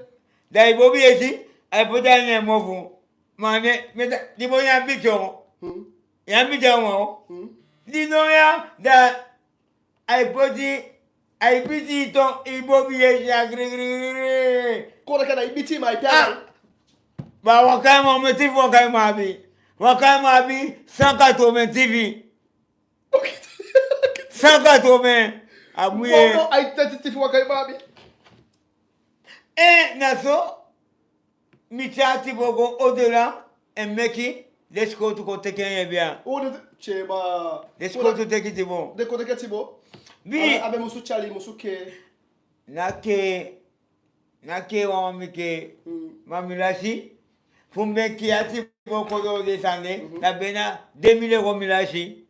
Da i bobi yesi, ai poti a ini en mofu. Ma ne, mi ta, di bo ya biton. Hmm. Ya biton mo. Hmm. Di no ya, da ai poti, ai poti i ton, i bobi yesi a gri, gri, gri, gri. Kon da kada i biti ma i pe a... Ah. Ba wan kaiman, omen tifi wan kaiman abi? Wan kaiman abi cent quatre-vingts tifi. Cent quatre-vingts. A bun ye. Bon, bon, ai teti tifi wan kaiman abi. Eh, na so mi tyai Tibo go au-delà, en meke den sikowtu kon teke en, ye bia. O, den, tyeba. Den sikowtu teke Tibo. Den kon teke Tibo. Wi. A be, a be musu tyali, musu kee. Na kee, na kee wan mi kee. Mm. Ma mi lasi, fu mi be kee a Tibo kon doo den sani de, mhm, na bena deux mille euros mi lasi.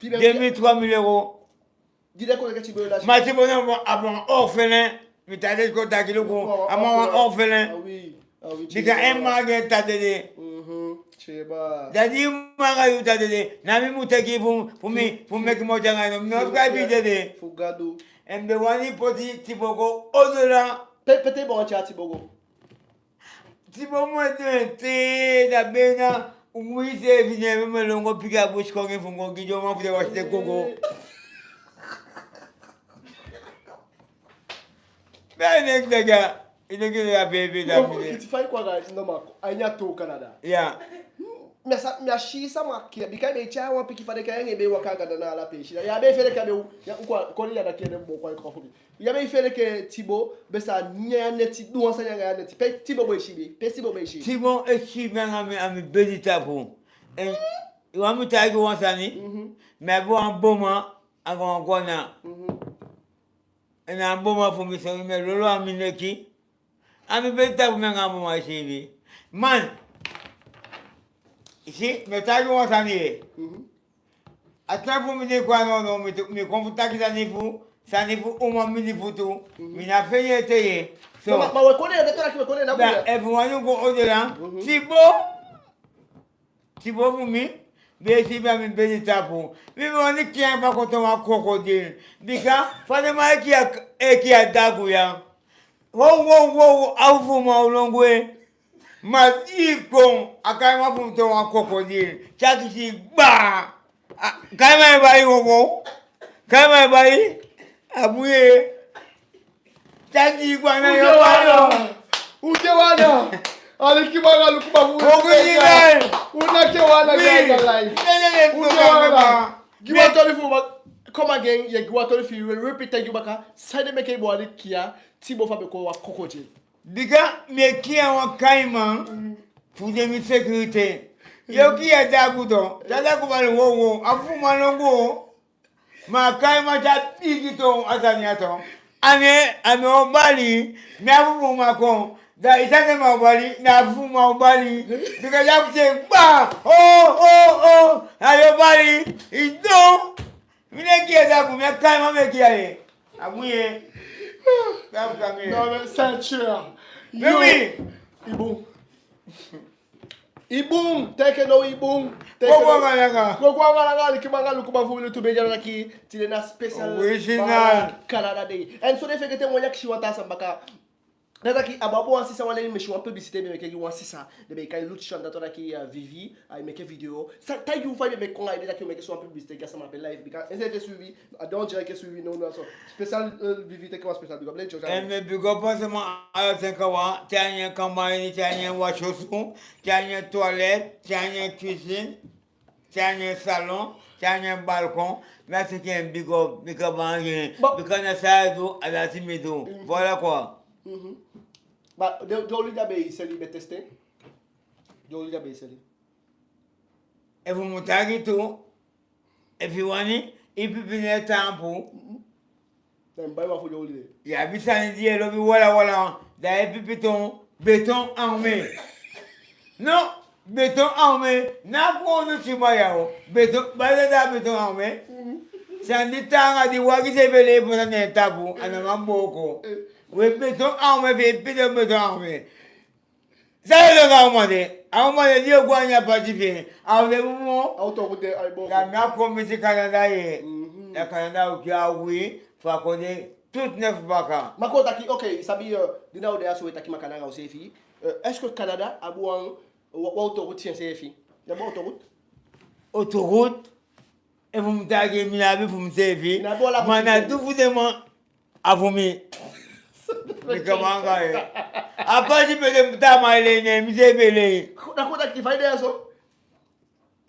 Deux mille, trois mille euros. Di den kon teke Tibo lasi. Ma Tibo na wan, a wan orphelin. Mi taigi i kon taki luku, a man wan orphelin. Ah oui, ah oui. Bika en mma anga en tata dede. Mhm, tyeba. Da di i mma anga i tata dede, na mi mu teke fu, fu mi, fu mi meke moiti anga i, no, mi ná o fika i be dede. Fu Gadu. En mi be wani poti Tibo go au-delà. Pe, pe te i be wani tyai Tibo go? Tibo mu e du en te, da bena, u mu i seefi ne, mi mu e lon go piki a busikondee fu mi go gi den uman fu den wasi den koko. Mi á e denki taki a, i denki taki a bee bee da mi de. Kiti fa i kon anga, no man, a ini a tu Canada. Ya. Hmm, mi á sa, mi á si sama kee, bika i be e tyai wan pikin fa den kee en, i be e waka anga en na ala peesi. Ya be e fende kee, a be u, ya u kon, kon ya da kee den booko a i kon fu mi. Ya be e fende kee Tibo be sa nyan a neti, du wan sani anga en a neti. Pe Tibo be e siibi, pe Tibo be e siibi. Tibo e siibi anga mi a mi bedi tapu. En, i wani mi taigi i wan sani? Mhm. Mi abi wan boma anga wan gwana. Mhm. En a boma fu mi so, mi e lolo a mi neki. A mi bedi tapu mi anga a boma e siibi. Man, i si, mi e taigi i wan sani ye. Mhm. A ten fu mi di kon a nownow, mi tu, mi kon fu taki sani fu, sani fu uman mini futu. Mhm. Mi ná fende ete ye. So, ma, ma we kon de, we kon de, na da, efu wani go au-delà, mhm, Tibo, Tibo fu mi be e siibi a mi bedi tapu. Mi be wani kii en fu a kon toon wan krokodil. Bika fa den man e kii a, e kii a dagu ya. Wow, wow, wow, a fufuuman o lon gwe. Ma di i kon, a kaiman fu mi toon wan krokodil. Te a kisi i gbaa. A, kaiman e bai, wow, wow. Kaiman e bai. A bun ye. Te a kisi i gbaa na yu o bai. U de wan na. Alikiman anga lukuman fu u. U de wan na. U de wan na. Gi wan toli fu u, ma, come again, ye gi wan toli fi i, we repeat, thank you baka. Saide meke i be wani kii a Tibo fu a be kon wan krokodil? Bika mi e kii a wan kaiman fu den mi sécurité. Yo kii a dagu to, te a dagu bali, wow, wow, a fufuuman lon gwe. Ma a kaiman te a bigi toon a sani ya to, a mi, a mi o bali, ne a fufuuman kon. Da i sa sama o bali, na a fufuuman o bali. Bika da a kisi en gbaa, oh, oh, oh, a yo bali, i don. Mi ná e kii a dagu, mi a kaiman mi e kii a ye. A bun ye. Non, mais c'est sûr. Mais oui. I bun. I bun, teke no i bun. Teke no. Kow go anga langa. Kow go anga langa, alikiman anga lukuman fu WLT Media, na taki tide na special original Canada Day. En so den fegete wan, ya kisi wan taa sani baka. Na taki a be abi wan sisa, wan leli, mi si wan publicité den be meke gi wan sisa, den be kai Lucian, dati wani taki, eh, Vivi, ai meke video. San, taigi u fa i be meke kon anga i, be taki u meke so wan publicité gi a sama pe live, bika en seefi e suivi, a don direct e suivi nownow so. Special, eh, Vivi, teke wan special big up. Let's go. En mi e big up a sama ala ten kawan, te a ini en kamba ini, te a ini en wasi osu, te a ini en toilette, te a ini en cuisine. Te a ini en salon, te a ini en balcon, mi á teke en big up, bika baa anga en, bika na san ai du, a dati mi du. Mhm. Voilà quoi. Mhm. Ma den, den oli di a be e seli, i be teste en? Den oli di a be e seli. Efu mi mu taigi i tu, efu i wani, i pipi ná e taampu. Mhm. Da i mu bai wan fu den oli de. I abi sani di i e lobi wala wala, da i e pipi toon, béton armé. Non, béton armé, ná kon du si bai a o. Béton, bai da da béton armé. Mhm. Sani di taanga, di wagi seefi e lei pasa ne en tapu, a ná man booko. Eh. We béton armé, fi i pipi toon béton armé. San i e du anga a uman de? A uman de di yo go a ini a pasi fi en, a o de moo. A o toku de, ai bo. Da mi á kon miti Canada ye. Mhm. Canada o gi a wi fu a kon de tout neuf baka. Ma kon taki, ok, i sabi, eh, di na u de a so, we taki makandaa anga useefi. Eh, est-ce que Canada abi wan, wan, wan autoroute fi enseefi? I abi autoroute? Autoroute? Efu mi taigi i, mi ná abi fu miseefi. I ná abi wan autoroute fi i? Ma na du fu den man a fu mi. Mi kaba anga en. A pasi pe den taa man e lei, ne miseefi e lei. Da kon taki fa i de a so.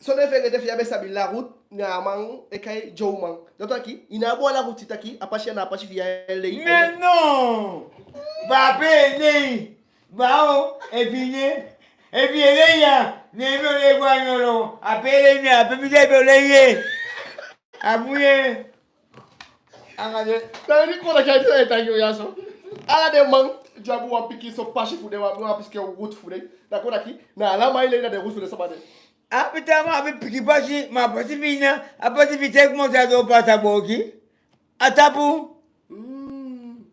Sondee fegete fi i á be sabi la route, na a man e kai Joe man. Da kon taki, i ná abi wan la route taki, a pasi ya na a pasi fi i e lei. Mais non! Ba pe e lei. Ba o, efi i e, efi i e lei ya, ne mi o lei go a Nyolo. A pe e lei mi, a pe miseefi o lei ye. A bun ye. Anga den. Da i kon taki a disi a e taigi u ya so. Ala den man di abi wan pikin so pasi fu den, wan, wan pikin route fu den. Da kon taki, na ala man e lei na den route fu den sama de. A abi taa man abi pikin pasi, ma a pasi fi i na, a pasi fi i te i komoto a doo pasa booki. A tapu. Mm.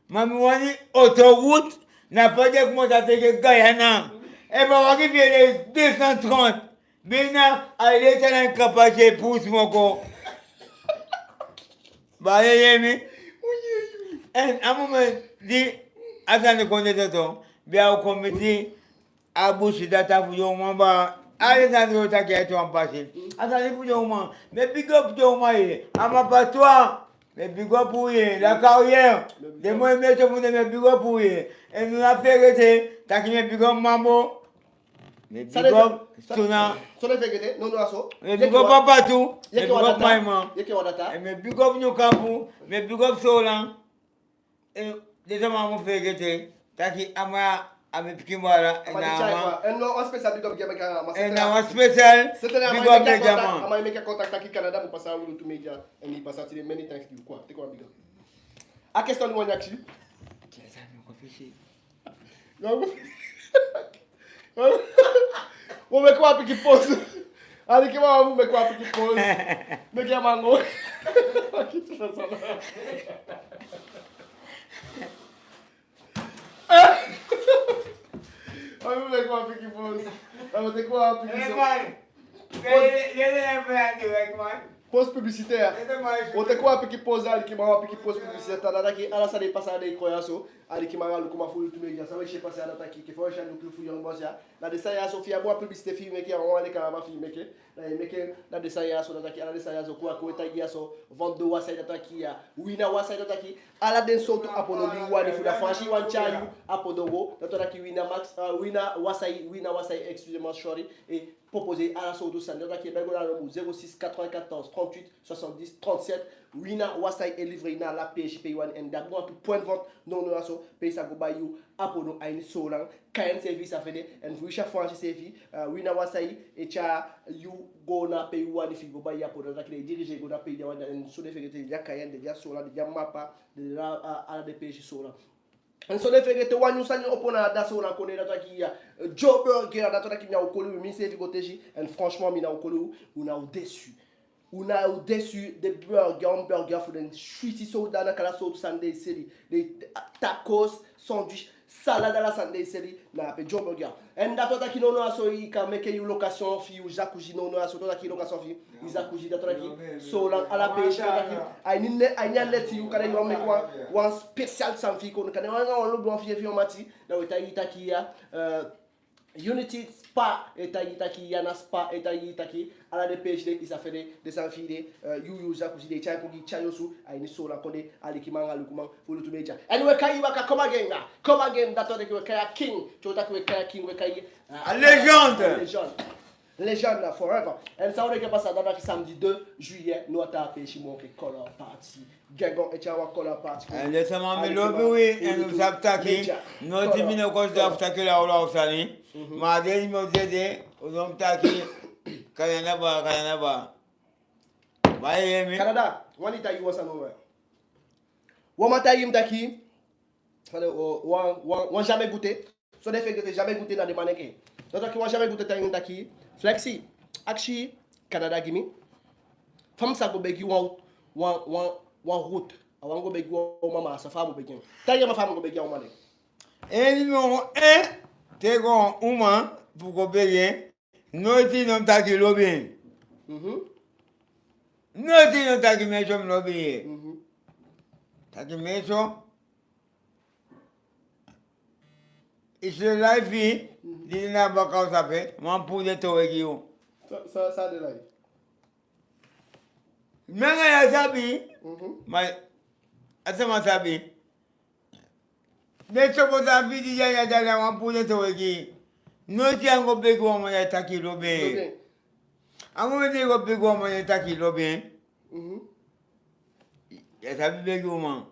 Ma mi wani autoroute, na pe den komoto a teke Guyana. Efu a wagi fi i e lei deux cent trente, bina a e lei te na en kapasi e puu smoko. Ba ye yee mi? En a moment di a sani kon de toto, bia o kon miti a busi data fu den uman, ba, a den sani di u o taki a ete wan pasi. A sani fu den uman, mi e big up den uman ye, a ma patwa, mi e big up u ye, la carrière, den moi métier fu den, mi e big up u ye. En u ná fegete taki mi e big up Mambo, mi e big up Suna, Sondee fegete, no, no, a so. Mi e big up Papa tu, mi e big up Maima, en mi e big up Nyukapu, mi e big up Solan. Eh, den sama mu fegete taki a man a mi pikin baala, en na a man. En na wan special big up gi a man. En na wan special big up gi a man. A man e meke contact taki Canada mu pasa a Wi Lutu Media, en i pasa tide, many thanks gi u. Quoi, teke wan big up. A question di u wani akisi. U o meke wan pikin pause. Alikiman, u o meke wan pikin pause. Meke a man go. U o meke wan pikin pause. U o teke wan pikin pause. Pause publicitaire. U o teke wan pikin pause, alikiman, wan pikin pause publicitaire. Taa, na taki ala san e pasa a den kondee ya so, alikiman anga lukuman fu Wi Lutu Media, san u e si e pasa ya, na taki enke fa u e si a nyun clip fu Young Boss ya, na den sani ya so, fi i abi wan publicité fi i meke, a wan lekalama fi i meke, na i meke, na den sani ya so, na taki ala den sani ya so, kon a kon e taigi ya so, vente de wasai, na taki ya, wina wasai, na taki ala den sowtu apodo di i wani, fu da Faansi i wani tyai i apodo go, na taki wina max, eh, wina wasai, wina wasai, excusez-moi, sorry, e proposer ala sowtu sani. Da taki i e bel go na a nombre zéro six quatre-vingt-quatorze trente-huit soixante-dix trente-sept. Wina Wasai e livrer i na ala peesi pe i wani. En da abi wantu point de vente nownow ya so, pe i sa go bai yu apodo a ini Soolan. Cayenne seefi i sa fende. En fu i si a Faansi seefi, eh, Wina Wasai e tyai yu go na pe i wani fi i go bai i apodo. Da taki den e diriger i go na pe i wani. En sondee fegete den de a Cayenne, den de a Soolan, den de a Mapa, den de a, a, ala den peesi Soolan. En sondee fegete wan nyun sani opo na a da Soolan kondee, da taki ya, eh, Joe Burger, da taki mi ná o koli u, miseefi go tesi. En franchement, mi ná o koli u, u ná o déçu. U ná o déçu, den burger, wan burger fu den switi so, da na kala sowtu sani den e seli. Den tacos, sandwich, salade, ala sani den e seli na ape Joe Burger. En da taki nownow ya so i kan meke yu location fi i, yu jacuzzi nownow ya so, da taki location fi i, i jacuzzi, da taki Soolan ala peesi, da taki a ini, a ini a neti yu kan de, yu wani meke wan, wan spécial sani fi i kon, kan de wan, wan lobi wan fi i, fi i mati, da we taigi i taki ya, eh, Unity Spa e taigi i taki, Yana Spa e taigi i taki, ala den peesi de i sa fende den sani fi i de, eh, yu, yu jacuzzi, den e tyai kon gi i, tyai i osu a ini Soolan kondee, alikiman anga lukuman fu Wi Lutu Media. En we kai i baka, come again, nga, come again, da taki we kai a king, so taki we kai a king, we kai a, a légende. A légende. Légende forever. En san u denki e pasa, da taki samedi deux juillet, no taa peesi moo enke Color Party. Gengon e tyai wan Color Party. En den sama, mi lobi wi, en u sabi taki, noiti mi no kosi fu taki lawlaw sani. Mhm. Ma a dei di mi o dede, u no mu taki, Canada baa, Canada baa. Baa, ye yee mi? Canada, wani taigi i wan sani, we. Wan man taigi mi taki, fale, o, wan, wan, wan jamais goûté. Sondee fegete jamais goûté na den man enke. Da taki wan jamais goûté taigi mi taki, Flexi, akisi Canada gi mi fa mi sa go begi wan, wan, wan, wan route. A wani go begi wan uman, ma a sa fa a mu begi en. Taigi a man fa a mu go begi a uman de. En numéro un, te i go a wan uman fu go begi en, noiti i no mu taki i lobi en. Mhm. Noiti i no taki mi e so mi lobi i. Mhm. Taki mi e so. I si den laifi, mhm, di de na baka osu ape, man puu den towe gi yu. Sa, sa, san a den laifi? Mi anga yu á sabi, mhm, ma a sama sabi. Den sopo san fi i di de a ini a dati, a man puu den towe gi i. Noiti i á go begi wan man ya taki i lobi en. Lobi en. A momenti i go begi wan man ya taki i lobi en. Mhm. Yu á sabi begi uman.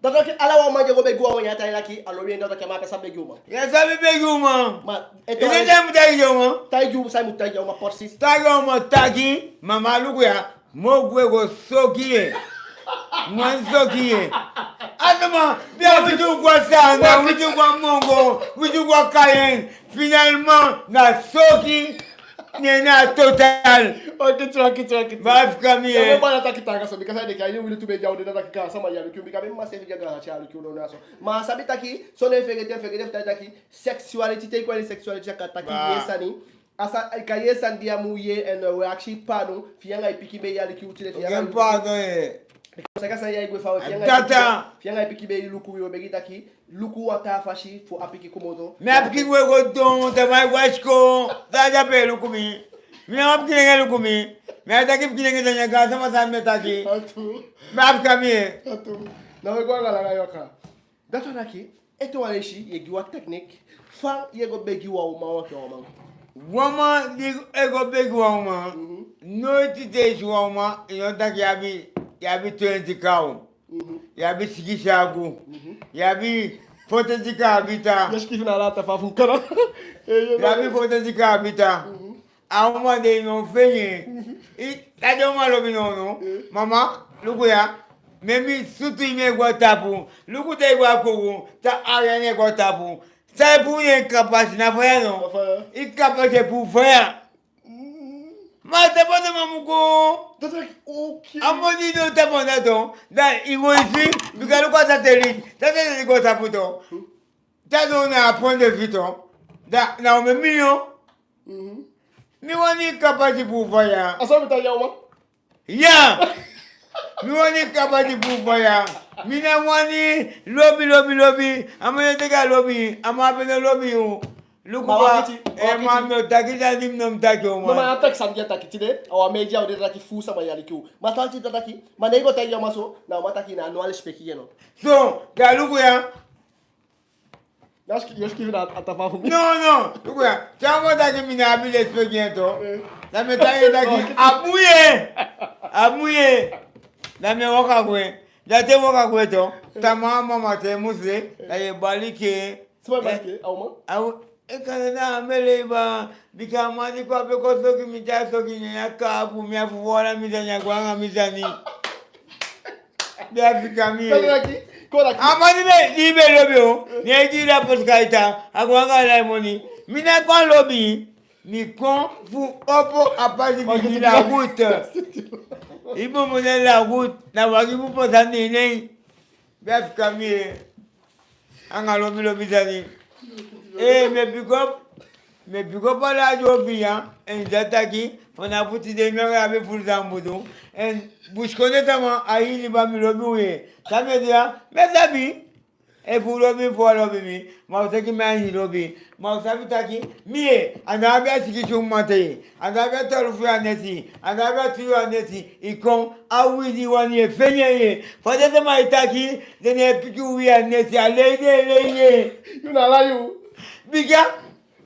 Da taki ala wan man di e go begi wan man ya taki a lobi en, da taki a man á sabi begi uman. Yu á sabi begi uman. Ma, i no taki mu taigi a uman. Taigi uman, san i mu taigi a uman precies. Taigi a uman taki, mama, luku ya, moo gwe go soki yu. Man soki yu. A sama, bia witi u go a Saana, witi u go a Mongo, witi u go a Cayenne. Finalement, na soki, ne na total. Oke, tu, oke, tu, oke, tu. Baa, fika mi, eh. Baa, na taki taanga so, bika san ede, ka ini Wi Lutu Media u de, na taki kaa sama ya luku, bika mi mma seefi di a gaan ati a luku, no, na so. Ma sabi taki, so ná fegete, fegete, taki, sexuality, te i kon a ini sexuality, a kan taki yee sani. A sa, a kan yee sani di a mu yee, en, eh, we akisi paadon, fi yu anga i pikin be e aliki u tide, fi yu anga i pikin. Pardon, eh. Bika saka san ya e gwe fa we, fi yu anga i pikin be, fi yu anga i pikin be e luku wi, we begi taki, luku wan taa fasi fu a pikin komoto. Mi a pikin we go don, te mi e go a sikoo, da a be e luku mi. Mi ná wan pikin nenge luku mi. Mi á taki pikin nenge, da ná gaan sama san mi e taki. A tuu. Mi á fika mi, eh. A tuu. Na we go anga langa yu waka. Dati wani taki, ete wan leisi, yu e gi wan technique, fa yu e go begi wan uman, wan uman. Wan man di e go begi wan uman, mhm, noiti te i si wan uman, i no taki yu abi, yu abi twenti kaw. Mhm. Yu abi sigisi agu. Mhm. Yu abi fotenti kaabita. Yu sikiifi na ala a tafaa fu kana. Eh, yu abi fotenti kaabita. Mhm. A uman de i no fende en. I, da den uman lobi nownow. Eh. Mama, luku ya. Mi, mi sutu i, mi e go a tapu. Luku te i go a kuku, te a ya, ne i go a tapu. San i puu ne en kapasi, na faya no? Na faya. I kapasi e puu faya. Mm. Ma tapu anda man mu go. Dati, oke. A moni no tapu anda to. Da i go i si, bika luku a satelit. Satelit go tapu to. Hmm. Te a no na a point de vue to. Da na omen miliyon. Mhm. Mi wani kapasi puu faya. A so mi taigi a uman. Ya. Mi wani kapasi puu faya. Mi ná wani lobi, lobi, lobi. A man e teke a lobi. A man á be no lobi yu. Luku. Ma baa, wakiti, eh, wakiti. Ma mi o taki san di mi no mu taki, o man. No, ma a taki san di a taki tide. A wan media u de, taki fuu sama e aliki u. Ma san di a taki, ma ne i go taigi a uman so, na a uman taki na a no a lesipeki yu no. So, da luku ya. Yu sikiifi, yu sikiifi na a tafaa fu mi. No, no. Luku ya. Te a uman taki mi ná abi lesipeki gi en to. Eh. Da mi e taigi en taki, no, a bun ye. A bun ye. Da mi e waka gwe. Da te mi waka gwe to. Eh. Tamaa mama te mu si. Eh. Da yu e bali ke. Sama e bali ke? Eh. A uman? A u-, e kan na a mele baa. Bika a man di kon a be kon soki mi, te a soki, ne a kaapu mi, a fufu ala mi sani, a go anga mi sani. Be a fika mi. Kon taki, kon taki. A man di be, di be lobi o. Ne i gi la posi kaita, a go anga ala i moni. Mi ná kon lobi. Mi kon fu opo a pasi, mi gi la route. I bombone la route, na wagi mu pasa neeneen. Be a fika mi, eh. Anga lobi lobi sani. Eh, mi e big up, mi e big up ala a di o fi ya, en di a taki, fanafu tide mi anga yu abi fulu sambutu. En busikondee sama a hii liba, mi lobi u ye. San mi e du ya, mi á sabi. Efu u lobi mi, efu u á lobi mi, ma u seki mi a ini lobi. Ma u sabi taki, mi ye, a ná abi a sigisi uman te, a ná abi a tolufu yuu a neti, a ná abi a tu yuu a neti, i kon, a uwii di i wani, i e fende en ye. Fa den sama e taki, den ná e piki uwii a neti, a lei den e lei ye. Yu na ala yu. Bika,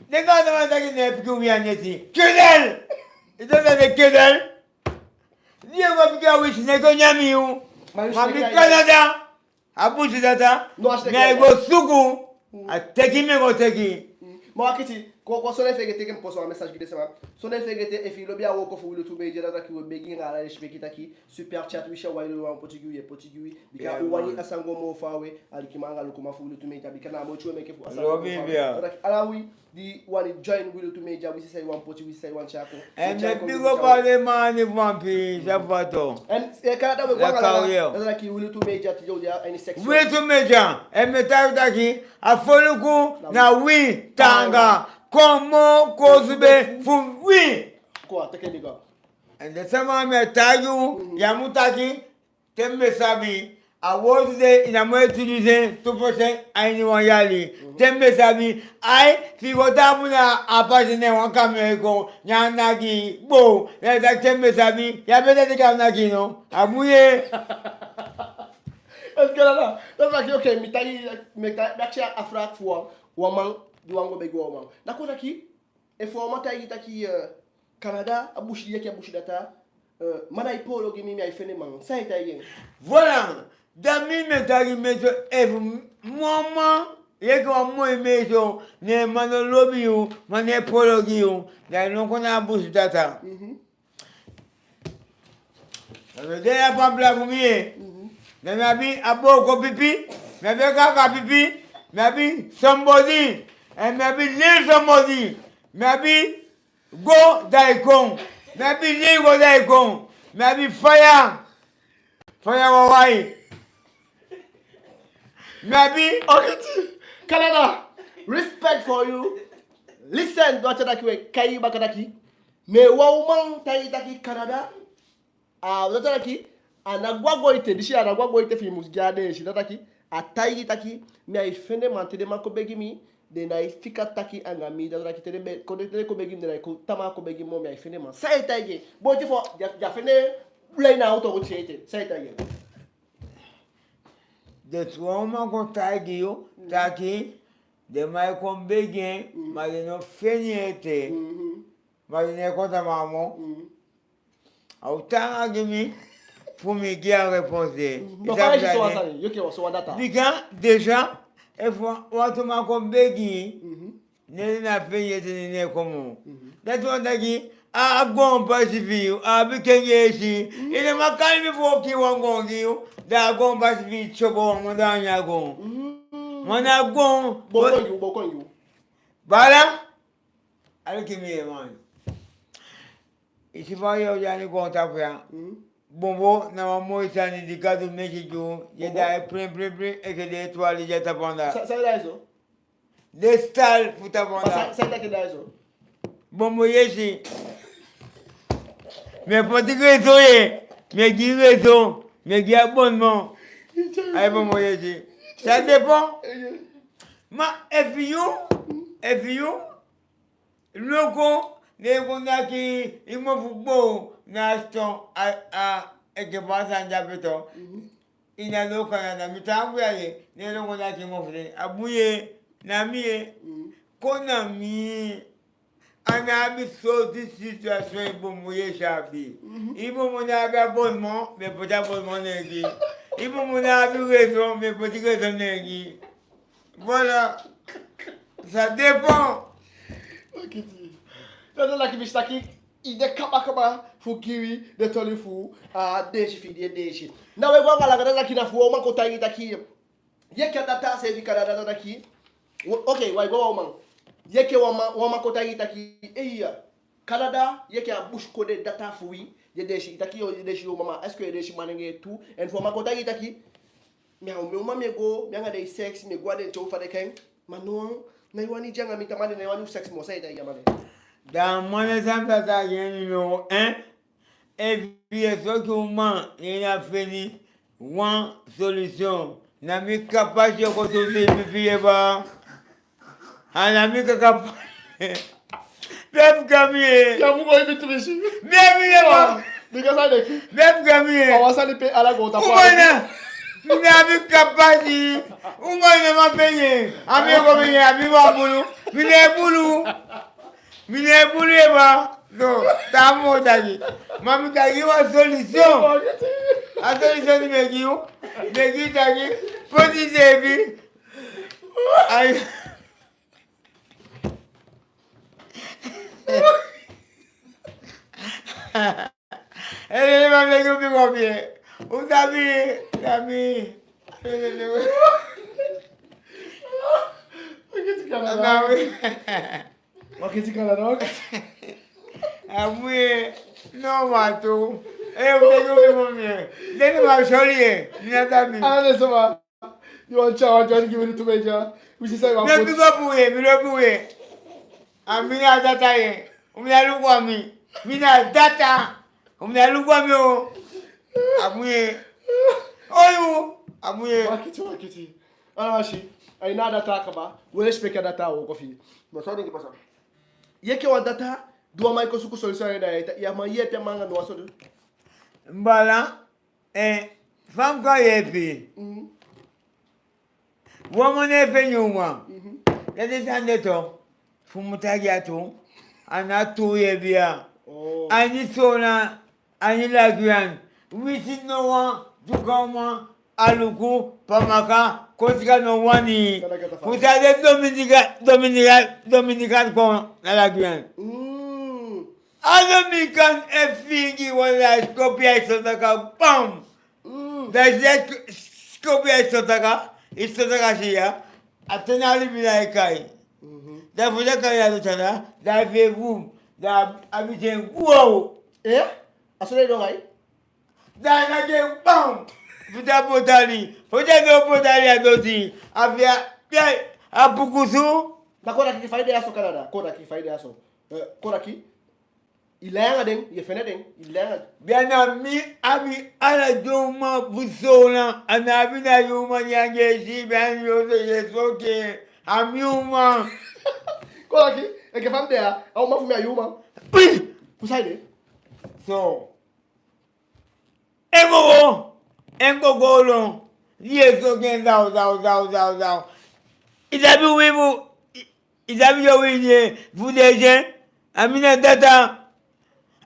den gaantaman e taki den ná e piki uwii a neti. Kedel! I de na den kedel. Di i e go piki a uwii, sineki o nyan yu. Ma mi Canada. A busi data, mi e go suku, a teki mi e go teki. Mm. Ma wakiti, kon, kon, sondee fegete, meke mi posu wan message gi den sama. Sondee fegete, efi i lobi a wooko fu Wi Lutu Media, da taki we begi anga ala lesipeki taki, super chat, wi si a wan yuu wan poti gi wi, ye poti gi wi. Bika u wani a sani go moo faawe, alikiman anga lukuman fu Wi Lutu Media, bika na a moiti we meke fu a sani go moo faawe. Da taki ala wi di wani join Wi Lutu Media, wi si san i wani poti, wi si san i wani tyai kon. En mi e big up ala den man fu wan pii, sa fato. En, eh, Canada we go anga langa, da taki Wi Lutu Media, tide u de a ini section. Wi Lutu Media, en mi e taigi u taki, a foluku na wi, taanga, kon moo koosube fu wi. Kon a teke big up. En den sama mi e taigi u, ya mu taki, te mi be sabi, a wowtu de i ná mu e utiliser tu procent a ini wan yali. Te mi be sabi, ai, fi i go taampu na a pasi, ne wan kamion e kon, ne a naki, bo, ne a taki te mi be sabi, ya be de te a naki no, a bun ye. Est-ce que la, la, la, la, ok, mi taigi, mi ta-, mi akisi a vraag fu wan, wan man di wani go begi wan uman. Na kon taki, efu wan man taigi taki, eh, Canada, a busi, yeke a busi data, eh, man, ai poolo gi mi, mi á e fende man. San i e taigi en? Voilà. Da mi, mi e taigi meisyo, efu wan man yeke wan moi meisyo, ne man no lobi yu, man no e poolo gi yu, da i no kon na a busi data. Mhm. Da mi de a pampila fu mi, eh. Mhm. Da mi abi a booko pipi, mi abi a kaka pipi, mi abi somebody, en mi abi leli somebody, mi abi go da i kon, mi abi leli go da i kon, mi abi faya, faya wawan. Mi abi. Okiti. Canada, respect for you. Listen, dati taki we kai baka taki. Mi wan uman taigi taki Canada. A, dati taki, a ná go a go ete, disi a ná go a go ete fi i mu gi a deesi, dati taki, a taigi taki, mi á e fende man, te den man kon begi mi, den ná e fika taki anga mi, dati taki, te den be-, kon den, te den kon begi mi, den ná e kon tamaa kon begi mi moo, mi á e fende man. San i e taigi en? Bon, te fu, ya, ya fende, blei na auto, san i e taigi en? Den tu wan uman kon taigi yu, taki, den man e kon begi en, ma den no fende en ete. Mhm. Ma den ná e kon tamaa moo. Mhm. A o taanga gi mi fu mi gi a réponse de. Mhm. I sabi san? Bika déjà, efu wantu man kon begi, mhm, ne den ná fende en ete, ne den ná e kon moo. Mhm. Dati wani taki, a, a goon pasi fi yu, a abi kengi esi. Mhm. I ná man kai mi fu o kii wan goon gi yu, da a goon pasi fi yu, tyobo wan man da a ini a goon. Mhm. Ma na a goon. Booko yu, booko yu. Baala. Aliki mi, eh, man. I si fa yu o de a ini goontapu ya. Mm. Bonbo na wan moi sani di Gadu meke gi yu, ye. Bonbo. Daai plen, plen, plen, enke den étoile di de a tapu anda. Sa-, san e daai so? Den ster fu tapu anda. Sa-, san e taki daai so? Bonbo yesi. Mi e poti réseau ye. Mi e gi réseau. Mi e gi abonnement. Ai, bonbo yesi. Ça dépend. Ma efu yu, efu yu luku, ne i kon naki i mofu boo na a siton, a, a, enke fa a sani de ape tu. Mhm. I ná luku, na mi taampu ya ye, ne i kon naki i mofu de. A bun ye, na mi ye. Mhm. Kon na mi. A ná abi sowtu situation i bonbo yesi abi. Mhm. I bonbo ná abi abonnement, mi e poti abonnement ne en gi. I bonbo ná abi réseau, mi e poti réseau ne en gi. Voilà. Ça dépend. Okiti. Dati taki mi si taki i de kaba kaba fu gi wi den toli fu a deesi fi i di e deesi. Na we go anga langa, dati taki na fu wan uman kon taigi taki, yeke a data seefi Canada, dati taki. Ok, wi e go wan uman. Yeke wan man, wan man kon taigi taki, eya, Canada, yeke a busikondee data fu wi, ye deesi, i taki yo, ye deesi yu mama, est-ce que ye deesi manengee tu? En fu a man kon taigi taki, mi a, mi uman mi e go, mi anga den e seks, mi e go a den tyow fa den kai. Ma no wan, ná i wani de anga mi, tamaa den ná e wani u seks moo, san i e taigi a man de? Da a man de, san mi sa taigi en, numéro un, efu ye soki uman, ye ná feni wan solution, na mi kapa si yo kon tu si pipi ye baa. A ná mi kaka pa. Be fika mi ye. Ya mu go i bi tu mi si. Be mi ye baa. Bika san de ki. Be fika mi ye. A wan sani pe ala go ta. Uman na. Mi ná mi kapa si. Uman na ma pe ye. A mi go mi ye, a mi wa bulu. Mi ná e bulu. Mi ná e bulu ye baa. No, taa moo taki. Ma mi taigi wan solution. A solution di mi e gi yu. Mi e gi taki. Poti seefi. Ai. Ele ma mi e gi u big up ye. U sabi, sabi. Ele le. Okiti Canada. Okiti Canada, okiti. A bun ye, no ma tu. Eh, u e gi u big up ye. Den ma soli ye. Mi á sabi. A de so ma. Yu wan tya, wan tya, gi mi tu media. Wi si san yu wan poti. Mi e big up u ye, mi e big up u ye. A mi na a data ye. U mu ya luku a mi. Mi na a data. U mu ná luku a mi o. A mu yee. Oyu. A mu yee. Wakiti, wakiti. Ala wasi. Ai na a data kaba. We lesipeki a data o kofi. Ma san i denki pasa? Yu enke wan data, di wan man e kon suku solution a i, da i á man yeepi a man anga no wan solution. Baala, eh, fa mi kan yeepi. Mm. Wan man e feni uman. Mhm. Da den sani de tu. Fu mi taigi a tu. A ná tu yeepi ya. Oh. Aini Soolan, aini La Guyane. Winsi no wan Dyuka uman Aluku, Pamaka, Kotika no wani. Fu san den Dominika, Dominika, Dominika kon na La Guyane. Mm. A Dominikan e fiingi wan, da a sikopu ya e sotaka, bam! Mm. Da a sikopu ya e sotaka, e sotaka si ya, a ten na libi da e kai. Mhm. Da fu da kai ya do tan, da a fii bum, da a biti en gwaw. Eh? A so den e du anga i? Da a naki en, bam! Fu da a botali, fu da a doo botali a doti. A fii a, a pukusu. Na Kodaki, fa i de ya so Canada? Kodaki, fa i de ya so? Eh, Kodaki, i lai anga den, i e fende den, i lai anga den. Bia, na mi abi ala den uman fu Soolan, a ná abi na yu uman di anga en si, bia, mi o so ye so ke, a mi uman. Kodaki, enke fa mi de ya, a uman fu mi a yu uman. Ui! Fu saide? So, en gogo, en gogo olo, di e soki en daw, daw, daw, daw, daw. I sabi wi fu, i, i sabi yu wi de fu deze, a mi na data,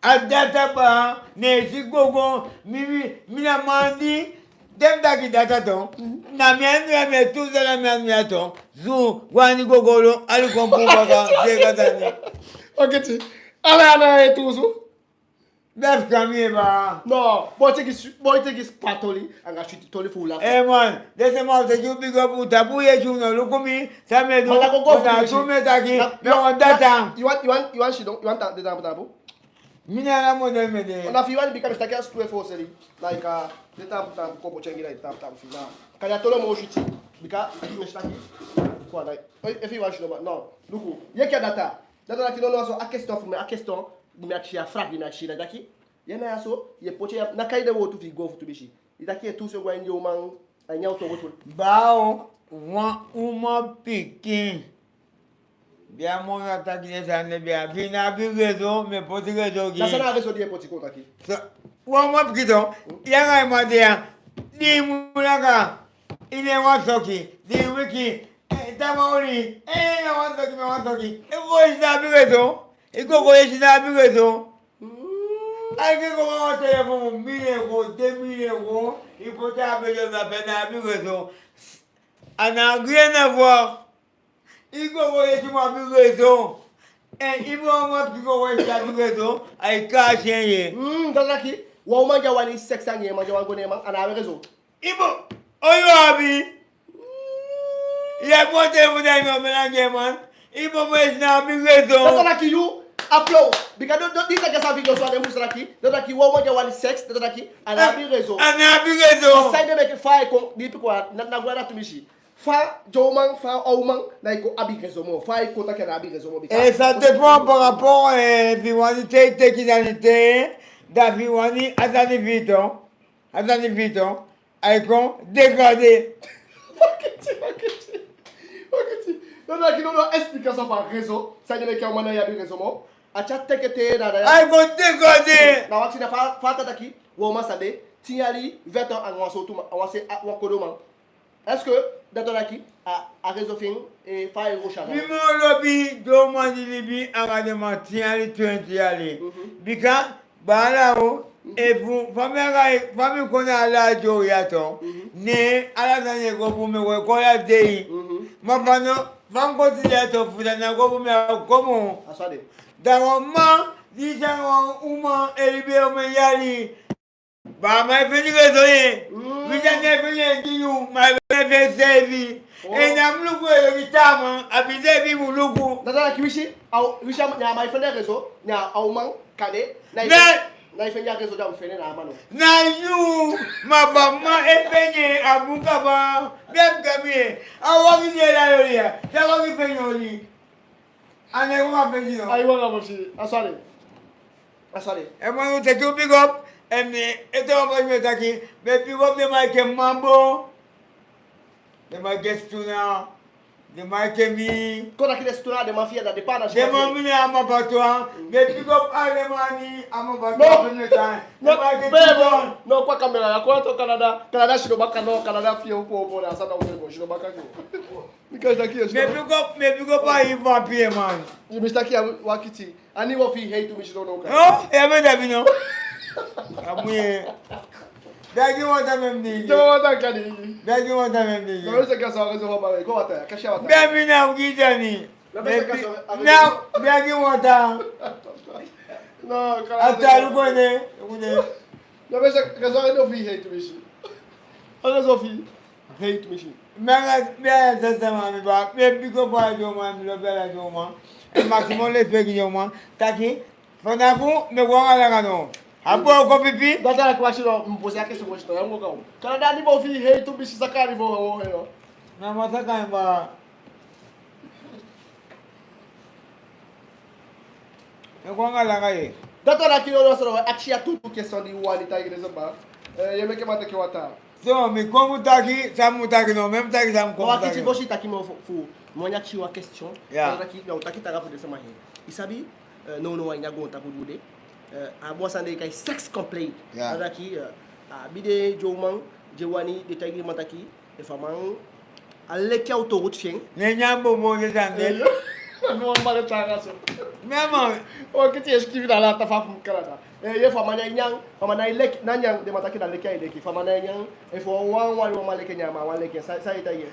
a data baa, ne si gogo, mi, mi, mi na man di, den taki data tu, na mi anu ya mi e tuusu, na mi anu ya tu, su, wani gogo olo, ali kon puu baka, seeka sani. Okiti, ala ya na e tuusu. Bia fika mi e baa. No, boi teke, boi teke spa toli anga switi toli fu u lafu. Eh man, den sama o teke u bigi opu, tapu u yesi, u no luku mi, san mi e du, ma na gogo fu na tu mi e taki, na, na wan data. Yu wani, yu wani, yu wani sidon, yu wani tan, de taampu taampu? Mi na ala model mi e de. Na fi yu wani, bika mi si taki a sutuu e fooseli. Like, ah, de taampu taampu, kobo tyengi na de taampu taampu fi na. Kande a tolo moo switi, bika mi si taki. Kwa na, efi yu wani sidon ma, no. Luku, yu enke a data. Data taki no, no, so a question fu mi, a question di mi akisi, a vraag di mi akisi, na taki, yu na ya so, yu e poti ya, na kai den wowtu fi i go fu tumisi. I taki yu e tuusu, e go a ini yu uman, a ini a oto go tu. Baa, wan uman pikin. Bia, mi o taki den sani de, bia, fi i ná abi réseau, mi e poti réseau gi i. Na san na a réseau di yu e poti, kon taki. So, wan uman pikin tu, yu anga i man de ya, di i mu langa, i ne wan soki, di i wiki, eh, tamaa oli, eh, na wan soki, na wan soki. E, boi, i si ná abi réseau. I gogo yesi ná abi réseau. Mm. Ai ke kon wan telefon, mille euros, deux mille euros, i poti a bezo, na pe ná abi réseau. A ná rien à voir. I gogo yesi mu abi réseau. En i boo, wan uman pikin gogo yesi abi réseau, ai kaasi en ye. Mm, dati taki, wan uman di á wani sexe anga en man, di á wani go ne en man, a ná abi réseau. I boo, o yu abi. Yu abi wan telefon, da i ná o bel anga en man. I boo, boi, i si ná abi réseau. Dati taki yu, applaus. Bika don, don, di i taki a sa video so, a den musu taki, dati taki wan uman di á wani sexe, dati taki a ná abi réseau. A ná abi réseau. Saide meke fa ai kon, di i piki wan, na, na go a dati tumisi. Fa den uman, fa a uman ná e kon abi réseau moo. Fa ai kon taki a ná abi réseau moo, bika. Eh, ça dépend par rapport, eh, fi i wani teke, teke sani te, da fi i wani a sani fi i tu, a sani fi i tu, ai kon dégradé. Wakiti, wakiti, wakiti. No, no, aki no, no explication fu a réseau. Saide meke a uman ná e abi réseau moo. A tya teke te, da, da, da. Ai kon dégradé. Na wakiti, na fa, fa a taki, wan uman sa de tin yali, vingt ans, anga wan sowtu man, anga wan se, a, wan kodo man. Est-ce que dati o taki a, a réseau fi en, eh, fa ai go si a... Mi moo lobi den uman di libi anga den man tin yali, twenti yali. Mhm. Bika, baala o, mhm, efu, fa mi anga, fa mi kon na ala den yuu ya tu, mhm, ne ala sani e go bun, mi e go e kon a dei. Mhm. Ma fa no, fa mi kon tide ya tu, fu sani á go bun, mi á o kon moo. A so a de. Da wan man di si anga wan uman e libi omen yali. Baa, mi á e feni réseau ye. Mm. Mi sa ne feni en gi yu, ma mi e feni seefi. Oh. En na mi luku en, yu taki taa man, a fi seefi i mu luku. Dati taki winsi, a, winsi a man, na a man e fende réseau, na a uman kande, ná e fende, ná e fende a réseau di a mu fende, na a man no. Na yu, ma fa a man e fende en, a bun kaba, bia fika mi ye. A wagi di e lai oli ya, san wagi fende oli? A ná e waka fesi no. Ai waka fesi, a so a de. Sorry. E man, u teke u big up. En, eh, ete wan boi mi e taki, mi e big up den man enke Mambo. Den man enke Situna. Den man enke mi. Kon taki den Situna, den man fi i, da den pa na... Den man mi na a man patwa. Mi e big up ala den man a mi patwa. No. Den man enke Situna. No, kwa kamera ya, kwa to Canada. Canada sidon baka, no, Canada fi i opo opo, da sa da u sidon baka. Mi e big up, mi e big up a i papi, man. Mi e taki a wakiti. A ni wan fi i hei tumisi no no kan. No, ya mi dabi no. A mu ye. Begi wata mi e begi. Begi wata mi e begi. Begi wata. Na, begi wata. No, a talu kone, kone. Hate machine. Mi anga, mi anga sasa, ma mi ba, mi e big up a den uman, mi lobi ala den uman. En maximum respect gi den uman. Taki, fanafu mi e go anga langa no. A booko pipi. Dati a kwasi no, mi posi a kesi kwasi no, ya mi go kaw. Canada, a ni bo fi i hei tumisi saka ni fo, fo, fo. Na ma saka en ba. Mi e go anga langa ye. Dati a taki no, no, so, akisi a tu, tu question di u wani taigi den sama. Eh, ye meke mi teke wata. So, mi kon mu taki san mi mu taki no, mi mu taki san mi kon mu taki. No, wakiti, fosi i taki, mi o fu, fu, mi wani akisi wan question. Ya. Taki, no, taki taanga fu den sama hei. I sabi, eh, nownow a ini a goontapu di u de, eh, a abi wan sani den e kai sex complaint. Ya. Taki, eh, a abi den uman di e wani, den taigi den man taki, efu a man á leki autoroute fi en. Ne nyan bonbon de sani de. Eh, yo. Mi wan man e taanga so. Mi a man. Wakiti, excuse, na ala ta fa fu mi kala da. Eh, efu a man ná e nyan, efu a man ná e leki, ná nyan, den man taki na leki ai leki. Efu a man ná e nyan, efu wan, wan, wan man leki nyan, a man á leki, san, san i e taigi en?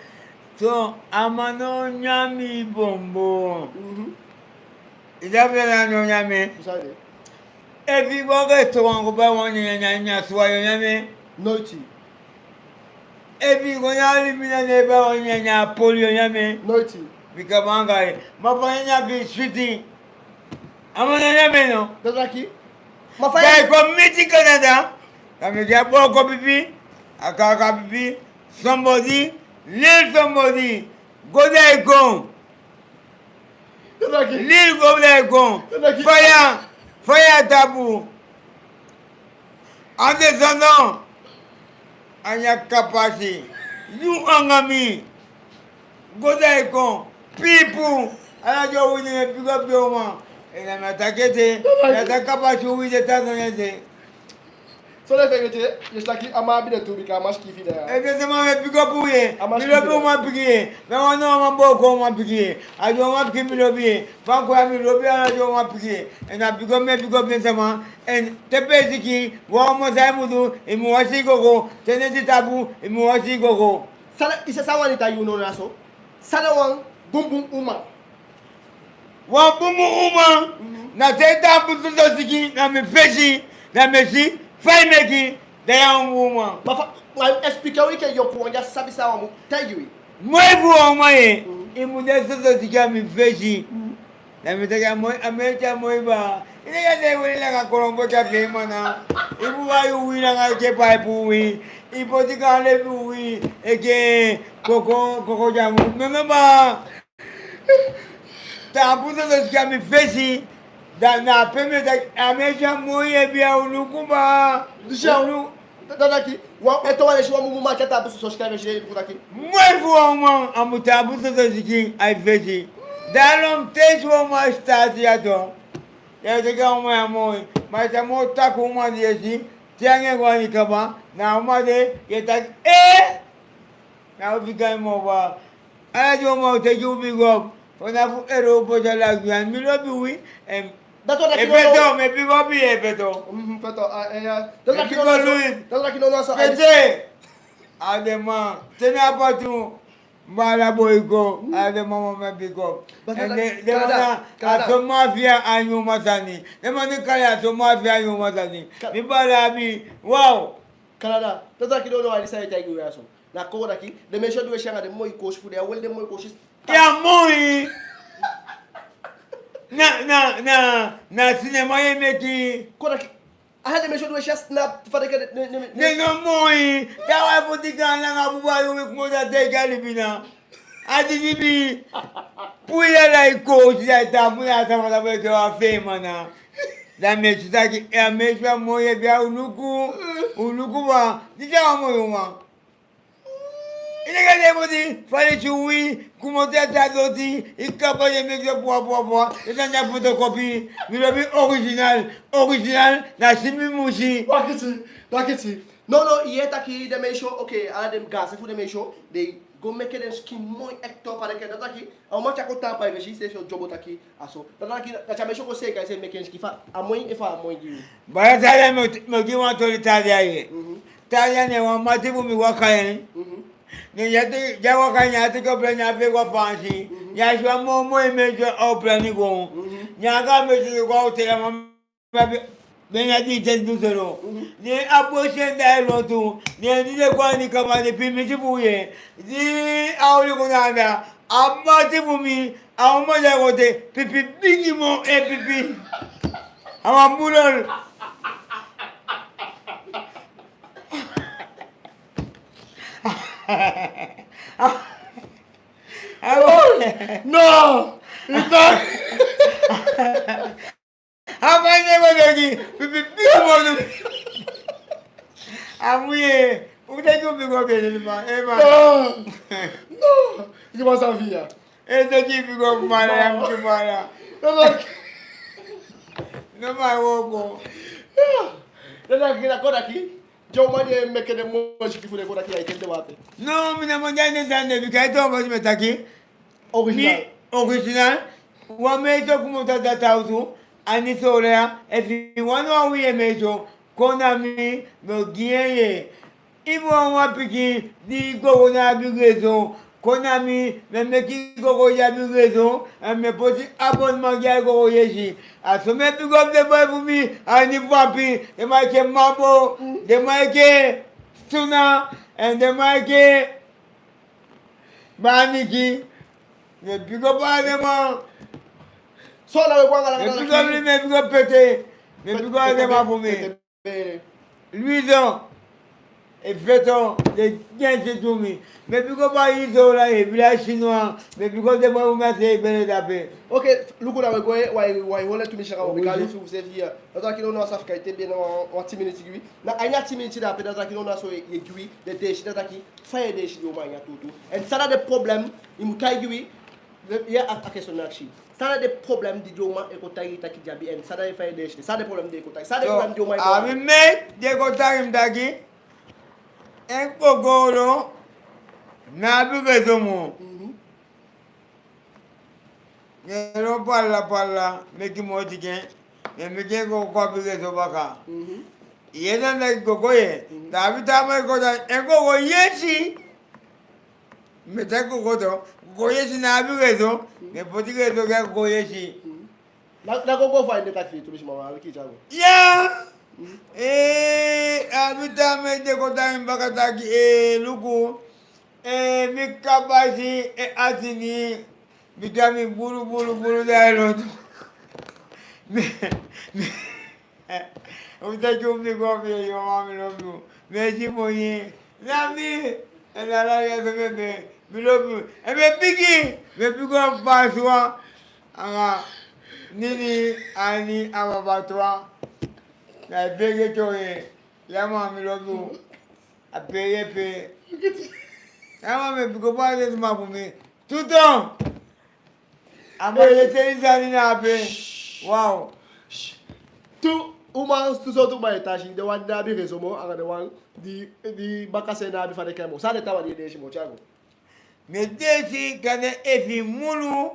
So, a man ná o nyan mi bonbon. Mhm. I sabi fa a ná o nyan mi? San i de? Efu i go a restaurant go bai wan nyanyan, nyanyan suwa, yo nyan mi? Noiti. Efu i go na a limina, ne i bai wan nyanyan poli, yo nyan mi? Noiti. Bika mi anga i. Ma fa nyanyan fi i switi. A man ná nyan mi no. Dati taki. Ma fa... Da i kon miti Canada. Da mi gi a booko pipi, a kaka pipi, somebody, lil somebody, go da i kon. Lil go da i kon. Faya, faya tapu. Anderson, no. A nyan kapasi. Yu anga mi. Go da i kon. Piipu. Ala den uman, mi e big up den uman. En na mi a taki ete. Mi a taki kapasi, u de tan na ete. So den fegete, i si taki a man abi den tu, bika a man sikiifi de ya. En den sama, mi e big up u ye. Mi lobi uman pikin ye. Mi á wani no uman booko uman pikin ye. A den uman pikin mi lobi ye. Fa mi kon ya, mi lobi ala den uman pikin ye. En na big up mi e big up den sama. En te peesi kiin, wan uman, san i mu du, i mu wasi i gogo. Te neti tapu, i mu wasi i gogo. San i si, san wani taigi u no na so. San na wan bunbun uman? Wan bunbun uman, mhm, na te i taampu soso sikin na mi fesi, da mi e si fa i meke, da yu a wan bunbun uman. Ma fa, ma expliquer wi enke yopuwan di á sabi san a wan mu taigi wi. Moi fu wan uman ye, mhm, i mu de soso sikin a mi fesi. Mhm. Da mi taki a moi, a mi e si a moi baa. I denki a den uwii langa kolombo taki a feemana. I mu bai uwii langa enke paipu uwii. I poti gaan lefi uwii enke koko, koko jamu. Mi, mi baa. Taampu soso sikin a mi fesi, da na ape mi e taki, a mi e si a moi ye, bia, u luku baa. Disi a u lu- da, da taki, wan, ete wan leisi wan bunbun uman e taampu soso sikin a mi fesi, fu taki. Moi fu wan uman, a mu taampu soso sikin a i fesi. Daarom te i si wan uman e sitaati ya tu, ya e taki a uman ya moi. Ma i si a moo takuu uman di i e si, te anga en go a ini kaba, na a uman de, ye taki, eh! Na u fika en moo baa. Ala den uman, u teke u big up. Fanafu Europe, Guyane, mi lobi wi. Em, dati o taki e no, Feto, no. Mi e big up i, e Feto. Mhm, Feto, ah, eh, ya. Dati o taki no, no, so. Dati o taki no, no, so. Fete. A den man. Te na a patu. Baala boi go. Mhm. A den man, man, mi e big up. En den, den man na, Canada, a so mafia a nyun masani. Den man di kali a so mafia a nyun masani. Ka- Mi baala abi. Wow. Canada. Dati o taki no, no, a di san i e taigi wi ya so. Na kon taki, den meisje di u e si anga den moi koosi fu den, a wel den moi koosi. Ya moi. Na, na, na, na sinema ye meke. Kon taki, ala den meisje di u e si a snap, fa den ke, ne, ne, ne. Den no moi. Da wan poti gaan langa buba yu wi komoto a teke a libi na. A di libi. Puu ya lai koosi ya i taampu na a sama da bo ete wan feemana. Da mi e si taki, e, a mi e si a moi, e, bia, u luku, u luku, wa, disi a wan moi uman. I de kande bodi, fa i si wi, komoto a doti, i kaba, i e meke pwa, pwa, pwa, i sani a fotokopi, mi lobi original, original, na si mi mu si. Wakiti, wakiti. No, no, i e taki den meisyo, oke, ala den gaanse fu den meisyo, den go meke den sikin moi, ekte, fa den ke, da taki, a uman tyai kon taampu a i fesi, seefi o dyobo taki, a so. Da taki, da a meisyo kon seeka, i seefi meke en sikin fa, a moi, efu a moi gi yu. Baya, taa dei mi o gi wan toli taa dei, ye. Mhm. Taa dei ne wan mati fu mi waka en. Mhm. Ne ya te, ya waka en, ya teke opleiding, ya fee go a Faansi. Mhm. Ya si wan moi moi meisyo a opleiding go. Mhm. Ne a gaan meisyo go a oteli, a mama be, be na di ten du solo. Mhm. Ne a bosi en da e lontu. Ne di den go a ini kaba, di piimisi fu u, ye. Di a oli kon anda, a mati fu mi, a uman ya go te pipi bigi moo, e, pipi. A wan bulol. No! Ita! A man ya go te gi pipi bigi moo. A mu ye, u taki u bigi wan bee, ma, e, ma. No! No! Gi mi wan safiya. E, taki i bigi wan mala, ya mu mala. No, no. No, ma, wooko. No, no, gi na kon taki. Di a uman di e meke den moi sikin fu den kon taki, ai tende wape. No, mi ná man di ai den sani de, bika i too masi mi e taki. Original. Mi, original. Wan meisyo komoto a data osu, a ini Soolan ya, efi i wani wan uwii meisyo, kon na mi, mi o gi en, ye. Efu i wani wan pikin di i gogo ná abi rezo, kon na mi, mi e meke i gogo di abi rezo, en mi e poti abonnement gi a i gogo yesi. A so mi e big up den boi fu mi, a ini Vapi, den man enke Mabo, den man enke Suna, en den man enke Baaniki, mi e big up ala den man. So na we go anga, mi e big up, mi e big up Pete, mi e big up ala den man fu mi. Louison, e Veto, den gensi tu mi. Mi e big up a Izola, e Village Chinois, mi e big up den boi fu mi a se e bele dape. Oke, luku na we go, wai, wai hole tu mi saka, bika luku seefi ya. Da taki no, no, a sa fika ete be na wan, wan tin miniti gi wi. Na a ini a tin miniti dape, da taki no, no, so ye gi wi den deesi, da taki fa ye deesi den uman ya tuutuu. En san na den problème, i mu taigi wi, ye, a, a question na akisi. San na den problème di den uman e kon taigi i taki den abi, en san na den, fa ye deesi den, san na den problème di den e kon taigi, san na den problème di den uman e kon taigi i? A mi meke den kon taigi mi taki, en gogo olo ná abi rezo moo. Mhm. Ne lo pala pala, meke moo tiken, ne meke gogo kon abi rezo baka. Mhm. Ye, na, na gogo ye. Mhm. Da a bi taa man e kon taki en gogo yesi. Mi e taki gogo to, gogo yesi ná abi rezo, mhm, mi e poti rezo gi a gogo yesi. Mhm. Na, na gogo fa i de taki fi i tumisi, ma wan aliki tyai go. Ya! Mhm. Ee, a bi taa man e kon taigi mi baka taki, ee, luku, ee, mi kaba si, ee, a tini, mi kaba mi bulu, bulu, bulu, da e lontu. Mi, mi, u taki u big up, ye, yo, ma, mi lobi u. Mi e si moi, na mi, en ala ya so mi e be, mi lobi u. En mi e bigi, mi e big up Pasua, anga Nini, a ini a Babatwa. Na e begi tyo ye, ya, ma, mi lobi u. A pe ye pe. Ya, ma, mi e big up ala den sama fu mi. Tuton! A man e seli sani na ape. Wow. Tu uman, tu sowtu uman e tan si, den wan di ná abi rezo moo, anga den wan di, di bakase ná abi fa den kai moo. San na den taawan di e deesi moo, tyai go? Mi e deesi kande efi i mulu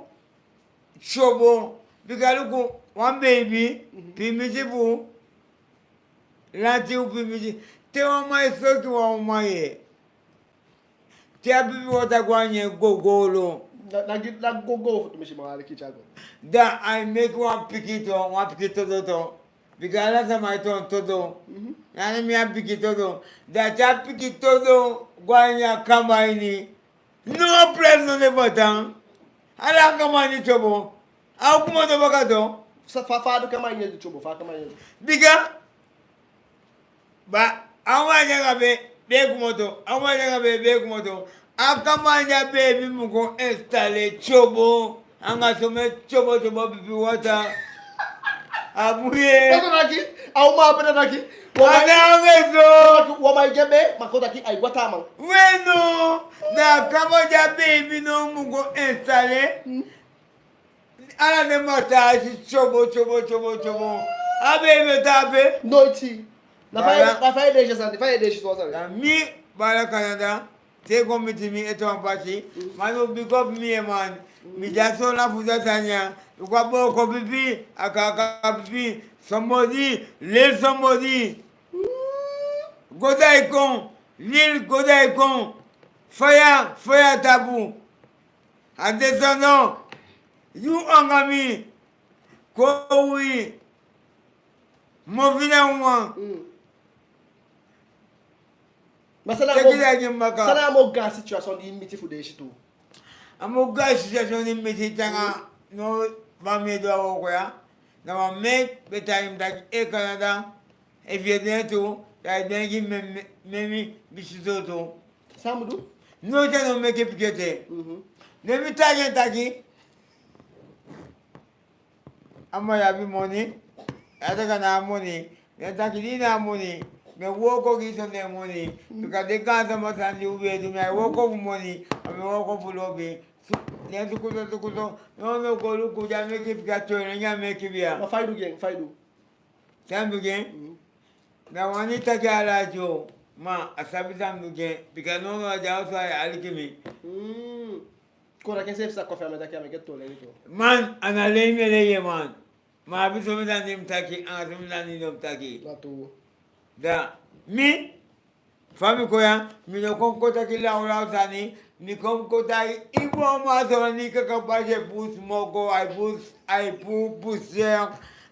tyobo. Bika luku, wan beibi, mhm, piimisi fu, lanti u piimisi. Te wan man e sooki wan uman ye, te a pipi wataa go a nyan en gogo olo. Na, na gi, na gogo fu tumisi, ma wan aliki tyai go. Da ai meke wan pikin to, wan pikin toto to. Bika ala sama e toon toto. Mhm. Na mi a pikin toto. Da te a pikin toto go a ini a kamba ini, no wan place no de fu a tan. Ala a kamba ini tyobo. A o komoto baka to. Fa, fa, fa a du kamba ini e du tyobo, fa a kamba ini e du. Bika Ba, a uman ya di anga bee, bee komoto, a uman ya di anga bee, bee komoto. A kamba anda bee, bee mu kon installer tyobo, anga somen tyobo, tyobo pipi wataa. A bun ye. Kon taki, a uman ape na taki. Wan man, a na a réseau. Wan man e gi en bee, ma kon taki ai go a taa man. We no, na a kaba di a bee, mi no mu go installer. Hmm. Ala den mataa si tyobo, tyobo, tyobo, tyobo. A bee be tan ape. Noiti. Na fa i, voilà, na fa i de si a sani, fa i de si so a sani. Na mi, baala Canada. Te kon miti mi ete wan pasi, ma no big up mi, e man. Mi de a Soolan fu a sani ya. Luku a booko pipi, a kaaka pipi. Somebody, leli somebody. Go da i kon, leli go da i kon. Faya, faya tapu. A de so no. Yu anga mi. Kon wi. Mofi na wan. Mm. Ma san na a moo, teke daai gi mi baka. San na a moo gaan situation di i miti fu deesi tu? A moo gaan situation di mi miti taanga, mm, no, fa mi e du a wooko ya. Na wan meti be taigi mi taki, e Canada, efu i e denki tu, da i denki meke mi, meke mi bisi sooto. San a mu du? No, te a no meke pikin ete. Mhm. Ne mi taigi en taki, a man ya abi moni, a taki a ná a moni. Mi e taki di i ná a moni, mi e wooko gi i sondee moni. Mm. Bika den gaansama sani di u be e du, mi á e wooko fu moni, ma mi e wooko fu lobi. Su-, ne suku so, suku so. No, no, go luku, di a meke pikin a toli, ne a meke bia. Ma fa i du gi en, fa i du? San mi du gi en? Mm. Na wani taki a laati o, ma a sabi san mi du gi en, bika nownow a de a osu, ai aliki mi. Mm. Kon taki enseefi sa kon fi a mi taki a meke toli tu. Man, a ná lei mi e lei, e man. Ma a abi somen sani di mi taki, anga somen sani di mi no mu taki. Na tuu. Da mi, fa mi kon ya, mi no kon kon taki lawlaw sani, mi kon kon taki i boo, ma so ni kaka pase puu smoko, ai puu, ai puu poussière,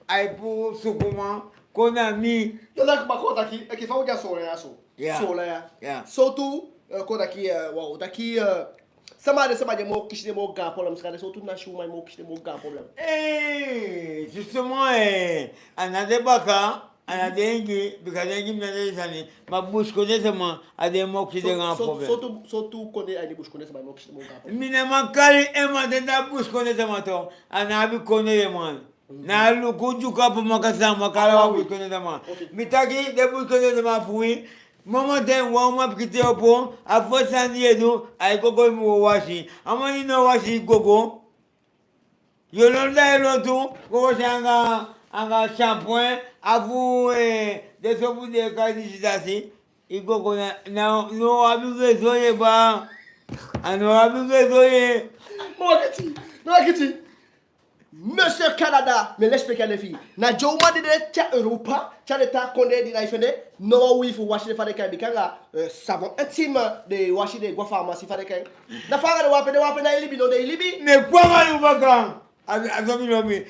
ai puu sukuman, kon na mi. Yo, da ma kon taki, enke fa u de a Soolan ya so. Ya. Soolan ya. Ya. Sowtu, eh, kon taki, eh, wa u taki, eh, sama, den sama di e moo kisi den moo gaan problème, saka den sowtu nasi uman e moo kisi den moo gaan problème. Eh, justement, eh, a ná den baka, a ná den Ingi, bika den Ingi mi ná den sani, ma busikondee sama, a den moo kisi den gaan problème. So, so, sowtu, sowtu kondee a ini busikondee sama e moo kisi den moo gaan problème? Mi ná man kali en, ma den na busikondee sama tu, a ná abi kondee, ye man. Na luku Dyuka, Pamaka, Saamaka, ala wan busikondee sama. Ok. Mi taki den busikondee sama fu wi, mamanten wan uman pikin te opo, a fosi sani di i e du, ai gogo, i mu go wasi. A man di no wasi, i gogo. Yo lontu, da i lontu, go wasi anga, anga shampoing, a fu, eh, den sopu di e kai disi dasi, i gogo na, na, no abi réseau, ye baa. A no abi réseau, ye. Ma wakiti, ma wakiti. Monsieur Canada, mi e lesipeki a nen fi i. Na den uman di de te a Europa, te a den taa kondee di ná e fende, no wan uwii fu wasi den, fa den e kai, bika anga, eh, savon intime den e wasi, den e go a pharmacie, fa den e kai. Na fa anga den wape, den wape ná e libi, no, den e libi. Mi e kon anga yu baka. A, a so mi lobi.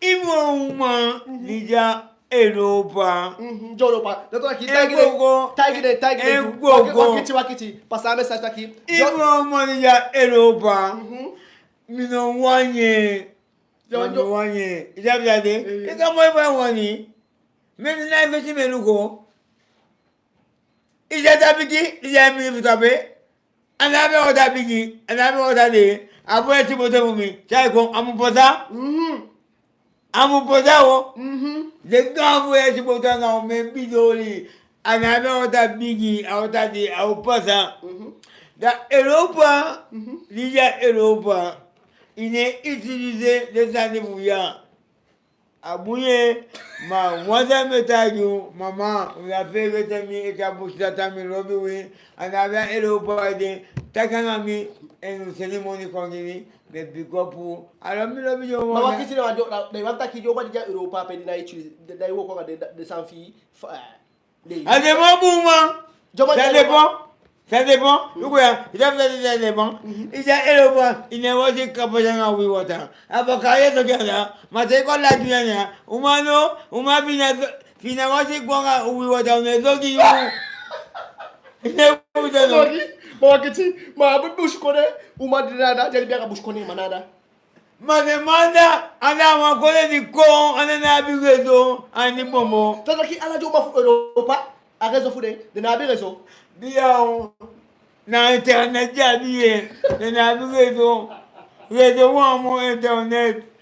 I mu wan uman di de a Europa. Mhm, di Europa. Dati taki, e taigi den, gogo, taigi den, taigi den e tu. Gogo. Wakiti, wakiti. Pasa a message taki. I mu wan uman di de a Europa. Mhm. Mi no wani en. Mi no wani en. I sabi dati. Eh. I kan moi fa i wani. Mi ná e feti, mi e luku. I de a taa bigi, i de a mini fu tapu. A ná abi wataa bigi, a ná abi wataa dee. A fu e si boto fu mi, tyai kon, a mu pasa. Mhm. A mu pasa o. Mhm. Den gaan fu e si boto anga omen bidon oli. A ná abi wataa bigi, a wataa dee, a o pasa. Mhm. Da Europa, mhm, di de a Europa, i ná e utiliser den sani fu ya. A bun ye, ma wan sani mi e taigi u, mama, u ná feegete mi, enke a busi data, mi lobi wi. A ná abi a Europa ede, taki anga mi, en u seni moni kon gi mi, mi e big up u. A lobi, mi lobi den uman. Ma wakiti, den wan taki den uman di de a Europa ape di ná e utiliser, den ná e wooko anga den, den sani fi, fa, eh, A den man bun man. Ça dépend. Ça dépend. Luku ya, i de a Europa, i de a Europa, i ná e wasi kapa anga uwii wataa. A baka ye so ke anda, ma te i kon laki nyan ya, uman no, uman fi i ná, fi i ná wasi go anga uwii wataa, u ná e soi yu. I ná e pasa no. Ma wakiti, ma a busikondee uman di de anda, di a libi anga busikondee man anda. Ma den man anda, anda a wan kondee di kon, anda ná abi réseau, andi bomo. Taki ala den uman fu Europa, a réseau fu den, den ná abi réseau. Biya o, na internet den abi ye, den ná abi réseau. Réseau wan moo internet.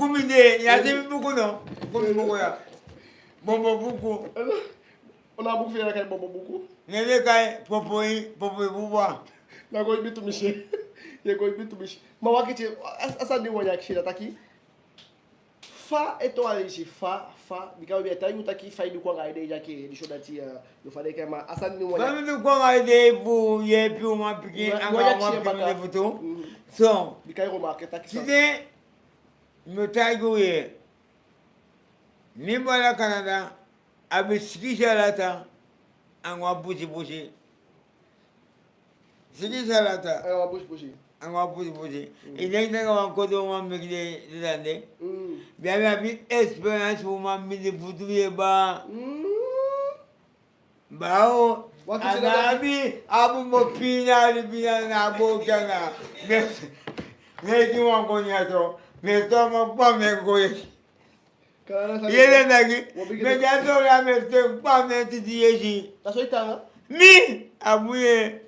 buku mi de, ya si mi buku no. Buku mi buku ya. Bombo buku. Ona buku fi en e kai bombo buku. Ne den e kai popoi, popoi buba. Na go i bitu misi. Ye go i bitu misi. Ma wakiti, a, a sani di mi wani akisi na taki. Fa ete wan leisi, fa, fa, bika wi be e taigi u taki fa i du kon anga ede ya, ke di so dati, eh, yo fa den e kai, ma a sani di mi wani. Fa mi du kon anga ede fu yeepi uman pikin anga uman pikin futu. So, bika i go maak taki san. Tide, mi o taigi u ye. Mi baala Canada abi sikisi alata anga wan busibusi. Sikisi alata. Anga wan busibusi. Anga wan busibusi. Mm. I denki taki a wan kodo uman meke den, den sani de. Mm. Bika mi abi experience fu uman mindi futu ye baa. Mm. Baa o. A ná abi, a bun bo pina, a di pina na a boo kanga. Mi e, mi e gi wan koni a to. Mi e toon man kpa mi e go ye. Yee den taki, mi e gi a toli a mi e ten kpa mi e titi yesi. Mi, a bun ye.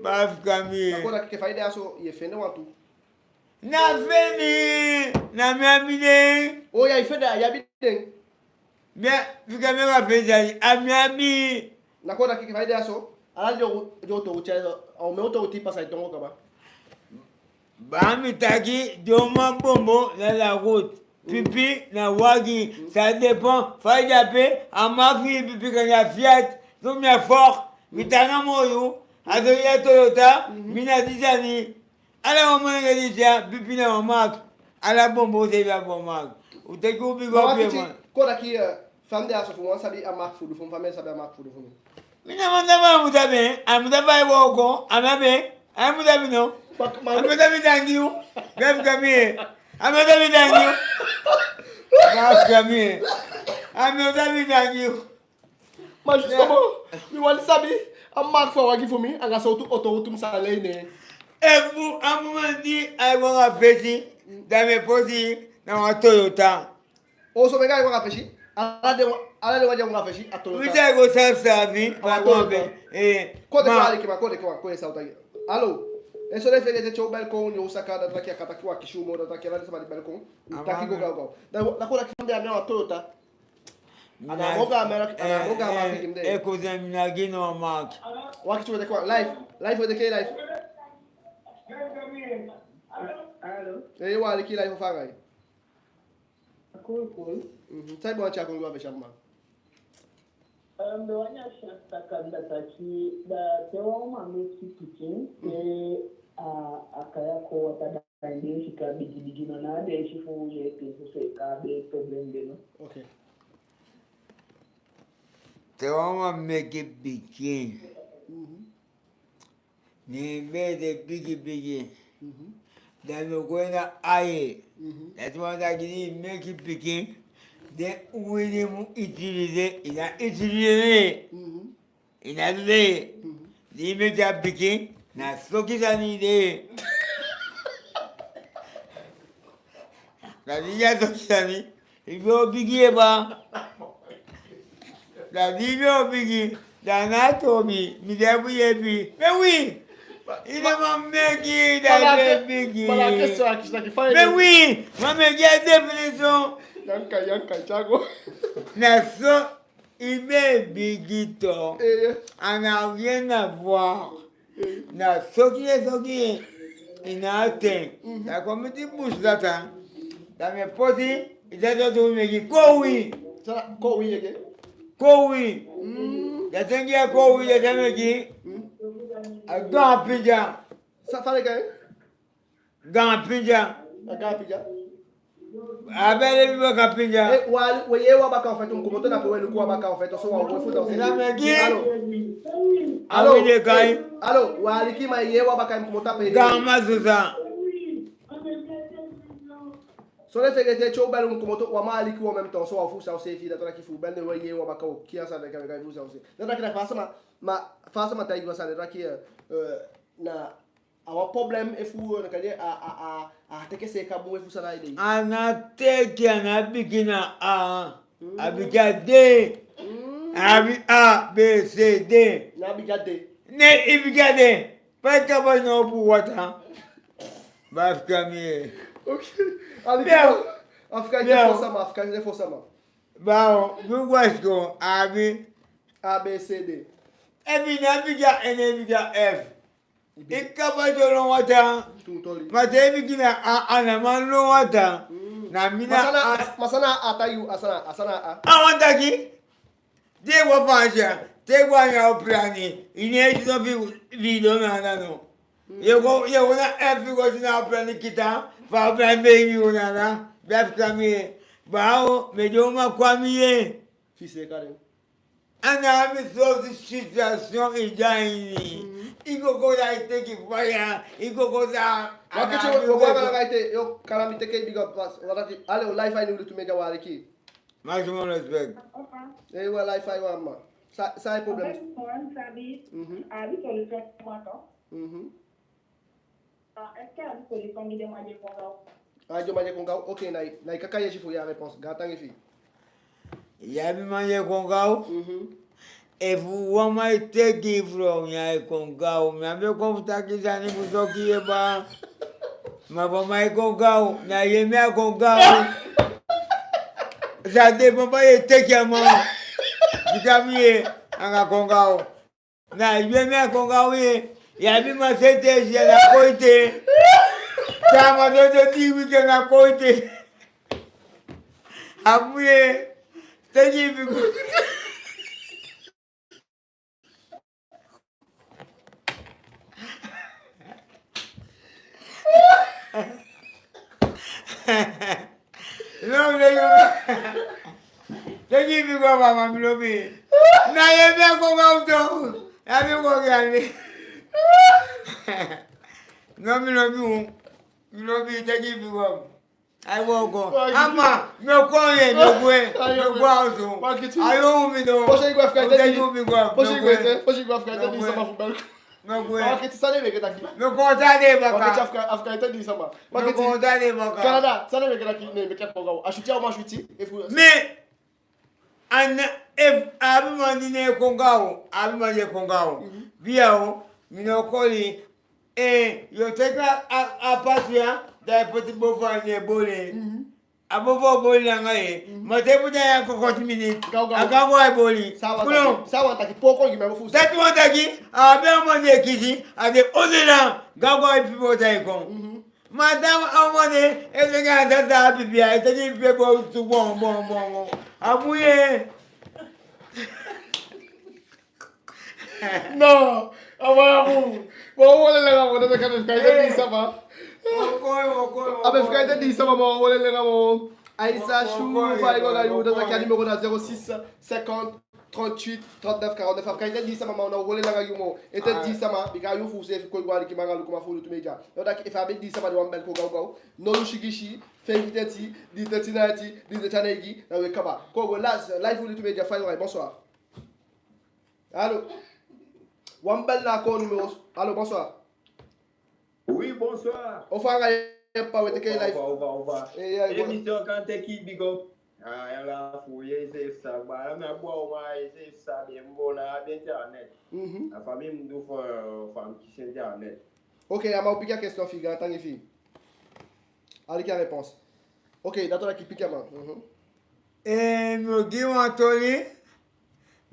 Baa fika mi ye. Na kon taki ke fa i de a so, ye fende wantu. Na fende, na mi abi den. O ya, i fende, i abi den. Bia, fika mi anga fende, a mi abi. Na kon taki ke fa i de a so, ala den o, den o toow te, a omen o toow te i pasa i tongo kaba. Baa mi taki, den uman bombo na la route. Pipi na wagi, ça dépend. Fa i de ape, a maak fi i pipi kan de a Fiat, so mi a Ford, mi taanga moo yu, a so i a Toyota, mi na di sani. Ala wan man enke disi ya, pipi na wan maak. Ala bombo seefi a bon maak. U teke u bigi ape man. Kon taki, eh, fa mi de a so fu mi wani sabi a maak fu du fu mi, fa mi e sabi a maak fu du fu mi. Mi ná man sabi, a mu sabi, a mu sabi fa i wooko, a mu sabi, a mu sabi no. A mu sabi dangi yu. Bia fika mi ye. A mu sabi dangi yu. Bia fika mi ye. A mu sabi dangi yu. Ma justement, mi wani sabi a maak fu a wagi fu mi, anga sowtu oto, oto mi sa lei ne. Efu a mu man di ai go anga fesi, da mi e posi na wan Toyota. O so mi e go anga fesi, ala den wan, ala den wan di e go anga fesi, a Toyota. Mi sa go saafi saafi, a wan Toyota. Eh, kon teke wan aliki, ma kon teke wan, kon e sa u taki. Alo, e so den fende te te u bel kon, yu saka, da taki a kan taki wan kisi u moo, da taki ala den sama di bel kon, u taki go gaw gaw. Da, da kon taki fa mi de a mi a wan Toyota. A ná moo gaan, a ná moo gaan maak pikin de. E cousin, mi ná gi no maak. Wakiti, we teke wan live, live, we teke live. Alo. Ee, yu e aliki live fu anga i. Cool, cool. Mhm. San i be wani tyai kon gi wi a fesi, a mma? Eh, mi be wani akisi a saka, da taki, da te wan uman meke pikin, te a, a kai a kon wata, da den e fika bigi bigi, no, na den e si fu yeepi en fu seeka a bee problem de, no? Ok. Te wan uman meke pikin. Mhm. Ne en bee de bigi bigi. Mhm. Da mi o go na aye. Mhm. Dati wani taki di i meke pikin, den uwii di i mu utiliser, i ná utiliser. Mhm. I ná du de. Mhm. Di i meke a pikin, na soki sani de. Da di i a soki sani, i be o bigi ye baa. Da di i be o bigi, da na toobi, mi de a bun yeepi. Mais oui! I de man meke, da i be bigi. Mais oui! Man meke a définition. Yanka, yanka, Thiago. Na so. I be bigi to. Eh, eh. A ná rien à voir. Eh. Na soki ye, soki ye. I ná a ten. Mhm. Da kon miti busi data. Da mi e poti, i data tu meki kowi. San na kowi eke? Kowi. Mm. Da ten gi a kowi, da ten meki. Mm. A gaan pinja. San fa den e kai en? Gaan pinja. A gaan pinja. A be de mi baka pinja. Eh, wa, we yee wan baka en fait, u mu komoto na pe we luku wan baka en fait, so wan we fu da. Alo. Alo. Alo, wa aliki, ma yee wan baka en komoto a pe. Gaan masusa. So den fegete te u bel u mu komoto, wan man aliki u en même temps, so wan fu sa u seefi, da taki fu u bel ne we yee wan baka u kiya sa den kan, kan fu sa u seefi. Da taki na fa sama, ma fa sama taigi wan sa den taki, eh, eh, na a wan problème efu, eh, na kande a, a, a, a teke seeka bun efu san na ede. A ná teke, a ná bigin na A. Mm. A bigin a D. Mm. A abi A, B, C, D. Na a bigin a D. Ne i bigin a D. Fa i kaba no opo wata. Ba fika mi ye. Ok. Aliki, a fika ete fo sama, a fika ete fo sama. Ba o, du gwasko, a abi A, B, C, D. Efi na bigin a N, bigin a F. I kaba so lon wata. Ma te i bigin na A, a ná man lon wata. Mm. Na mi na A. Ma san na A, ma san na A, ta yu, a san na A, a san na A. A wan taki. Te i go a Faansi ya, te i go a wan opilani, i ná e si no fi, fi i doo na anda no. Mm. Ye go, ye go na F, go si na opilani kita, fa opilani be i go na anda, be a fika mi ye. Ba o, mi e doo ma kwa mi ye. Fi seeka den. A ná mi so situation i de a ini. Mhm. I go go da i teke faya, i go go da. Wakiti, a ná mi so. Wakiti, yo, kala mi teke i big up, pas. Wakiti, alo, live a ini Wi Lutu Media, wa aliki. Maximum respect. Eh, wa live a ini, wa ma. Sa, sa i problème. Mhm. Mhm. Ah, est-ce que a abi solution gi den man di e kon gaw? A den man di e kon gaw? Ok, na i, na i kaka yesi fu i a réponse. Gaantangi fi i. I abi man di e kon gaw? Mhm. Efu wan man e teke i frow, ne ai kon gaw. Mi á be kon fu taki sani fu soki ye ba. Ma fu a man e kon gaw, na ye mi a kon gaw. Sa de papa ye teke a man. Bika mi ye, anga kon gaw. Na yu e meke kon gaw ye. Ya abi man sete, ya na koite. Taa man doo dii wiki na koite. A mu ye. Te di bi ku. No, mi lobi. Te di bi ku, mama, mi lobi. Na ye mi a kon gaw tu. Ya mi kon gaw. No, mi lobi. Mi lobi, te di bi ku. Ai, wooko. Ama, mi o kon ye, mi o gwe. Mi o gwe a osu. Ai, o mi no. Fosi i gwe, a fika ete dii. Fosi i gwe, fosi i gwe, a fika ete dii sama fu bel. Mi o gwe. Wakiti, san i meke taki? Mi o kon taa de baka. Wakiti, a fika, a fika ete dii sama. Mi o kon taa de baka. Canada, san i meke taki, ne, meke a kon gaw. A switi, a o man switi. Efu mi A ná, efu a abi man di ná e kon gaw, a abi man di e kon gaw. Mhm. Biya o, mi ná o koli, eh, yo teke a, a, a patu ya, da i poti bofo a ini en boli. Mhm. A bofo o boli langa ye. Mhm. Ma te i poti a ini a kokoti miniti, gaw gaw, a gaw gaw ai boli. San a wani taki, san a wani taki, poko gi mi a bofo. Dati wani taki, a abi a man di e kisi, a de ondoo, gaw gaw ai pipi wataa e kon. Mhm. Madam, a wan de, e teke a data a pipi, e teke pipi e boo tu bon, bon, bon, bon. A mu ye. No, a wan a mu. Wan holi langa moo, dati kan fika ete dii sama. A be fika ete dii sama, moo holi langa moo. Aïssa Chou, fa i go anga yu, dati kan, a nimero na zéro six cinquante, trente-huit, trente-neuf, quarante-neuf. A fika ete dii sama, ma u ná o holi langa yu moo. Ete dii sama, bika yu fu seefi kon go aliki anga lukuman fu Lutu Media. Dati efu a abi dii sama di wani bel kon gaw gaw. Nolu sigisi, feifi tenti, dii tenti neti, dii tenti neigi, na we kaba. Kon go last, live fu Lutu Media, fa i go, bonsoir. Allô? Wani bel na a kon nimero. Allô, bonsoir. Oui, bonsoir. Ofa anga ye papa, we teke live. Ofa, ofa, ofa. Eh, ya, bon. Émission kan teke i big up. Ah, ya la fu ye se sa ba, ya mi a bwa o ma ye se sa be mbo na be internet. Mhm. A famii mi du fu, fu mi kisi internet. Ok, a man o piki a question fi i, gaantangi fi i. Aliki a réponse. Ok, dati o taki piki a man. Mhm. Eh, mi o gi wan toli.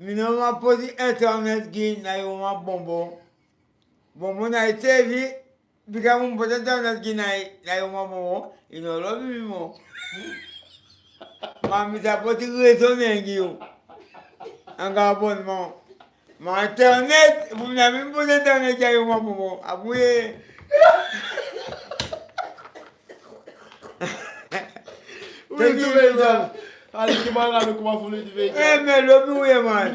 Mi no man poti internet gi na yu uman Bonbon. Bonbon na i seefi, bika mi poti internet gi na i, na yu uman Bonbon, i no lobi mi moo. Ma mi sa poti réseau neen gi yu. Anga abonnement. Ma internet, fu mi na mi poti internet gi a yu uman Bonbon. A bun ye. Wi tu be ja. Alikiman anga lukuman fu Wi tu be ja. Eh, mi lobi wi, man.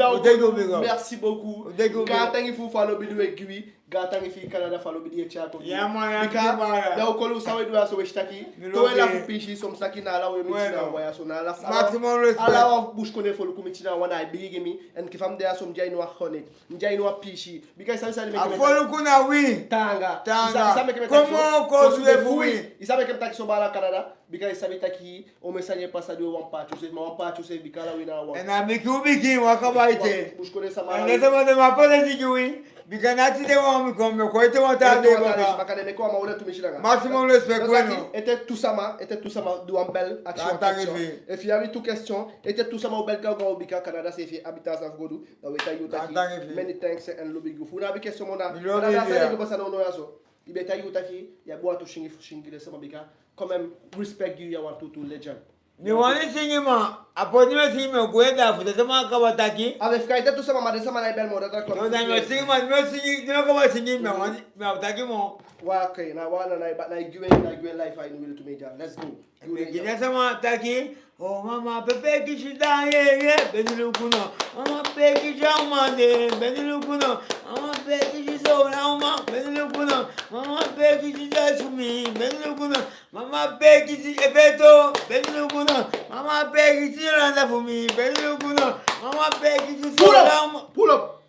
Merci beaucoup. Gaantangi fu fa lobi di we gi wi. Gaantangi fi Canada fa lobi di e tyai kon gi wi. Ya, man, ya. Bika da u koli u san we du ya so we si taki. Towe lafu piisii, so mi si taki na ala we miti na wan ya so na ala. Maximum respect. Ala wan busikondee foluku miti na wan, na a bigi gi mi. En enke fa mi de ya so mi de a ini wan honnête. Mi de a ini wan piisii. Bika i sabi san meke mi e taki. A foluku na wi. Taanga. Taanga. I sa, i sabi san meke mi e taki so. Kon moo kon sude fu wi. I sabi san meke mi e taki so, baala Canada. Bika i sabi taki omen sani e pasa di we wan paati useefi, ma wan paati useefi, bika ala wi na wan. En a bigi u bigi wan kaba ete. Busikondee sama. En den sama den man poti ete gi wi. Bika na tide wan mi kon, mi o kon ete wan taa dei baka. Baka den meke wan man ole tu mi si langa. Maximum respect. Ete tu sama, ete tu sama du wan bel, akisi wan question. Efi i abi tu question, ete tu sama o bel gaw gaw, bika Canada seefi abi taa sani fu go du. Da we taigi u taki many thanks en lobi gi u. Fu u ná abi question moo, na Canada sani e pasa nownow ya so. I be taigi u taki i abi wantu singi fu singi gi den sama, bika quand même, respect gi yu, ya wantu tu legend. Mi wani singi, ma a poti mi e singi, mi o gwe da fu den sama kaba taki. A be fika ete tu sama, ma den sama ná e bel moo, dati a kon. No, da mi o singi, ma mi o singi, mi o kaba singi, mi o wani, mi o taki moo. Wa, oké, na wan, na, na, na i gi wi, na i gi wi live a ini Wi Lutu Media. Let's go. Mi gi den sama taki. Oh mama, pepe kisi da ye ye, beni luku no. Mama, pepe kisi a uman de, beni luku no. Mama, pepe kisi so na uman, beni luku no. Mama, pepe kisi da fu mi, beni luku no. Mama, pepe kisi efeto, beni luku no. Mama, pepe kisi landa fu mi, beni luku no. Mama, pepe kisi so na uman. Pull up, pull up.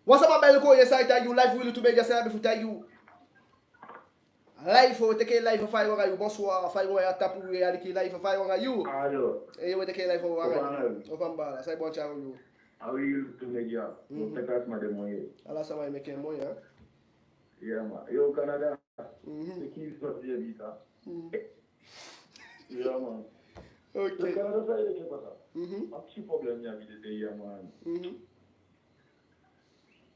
Wan sama bel kon, yes, a e taigi u live, Wi Lutu Media, san i abi fu taigi u. Live, we teke live, fa i waka, yu bonsoir, fa i waka, ya tapu, we aliki live, fa i waka, yu. Alo. Eh, we teke live, we waka. Ofa anga yu. Ofa anga baala, san i bon tyai yu. A Wi Lutu Media. Mhm. We teke a sama de moi. Ala sama e meke moi, ya. Ya, man. Yo, Canada. Mhm. Teke i soti e bika. Mhm. Ya, man. Oké. Yo, Canada, san e meke pasa. Mhm. A pisi problème ya mi de, ya, man. Mhm.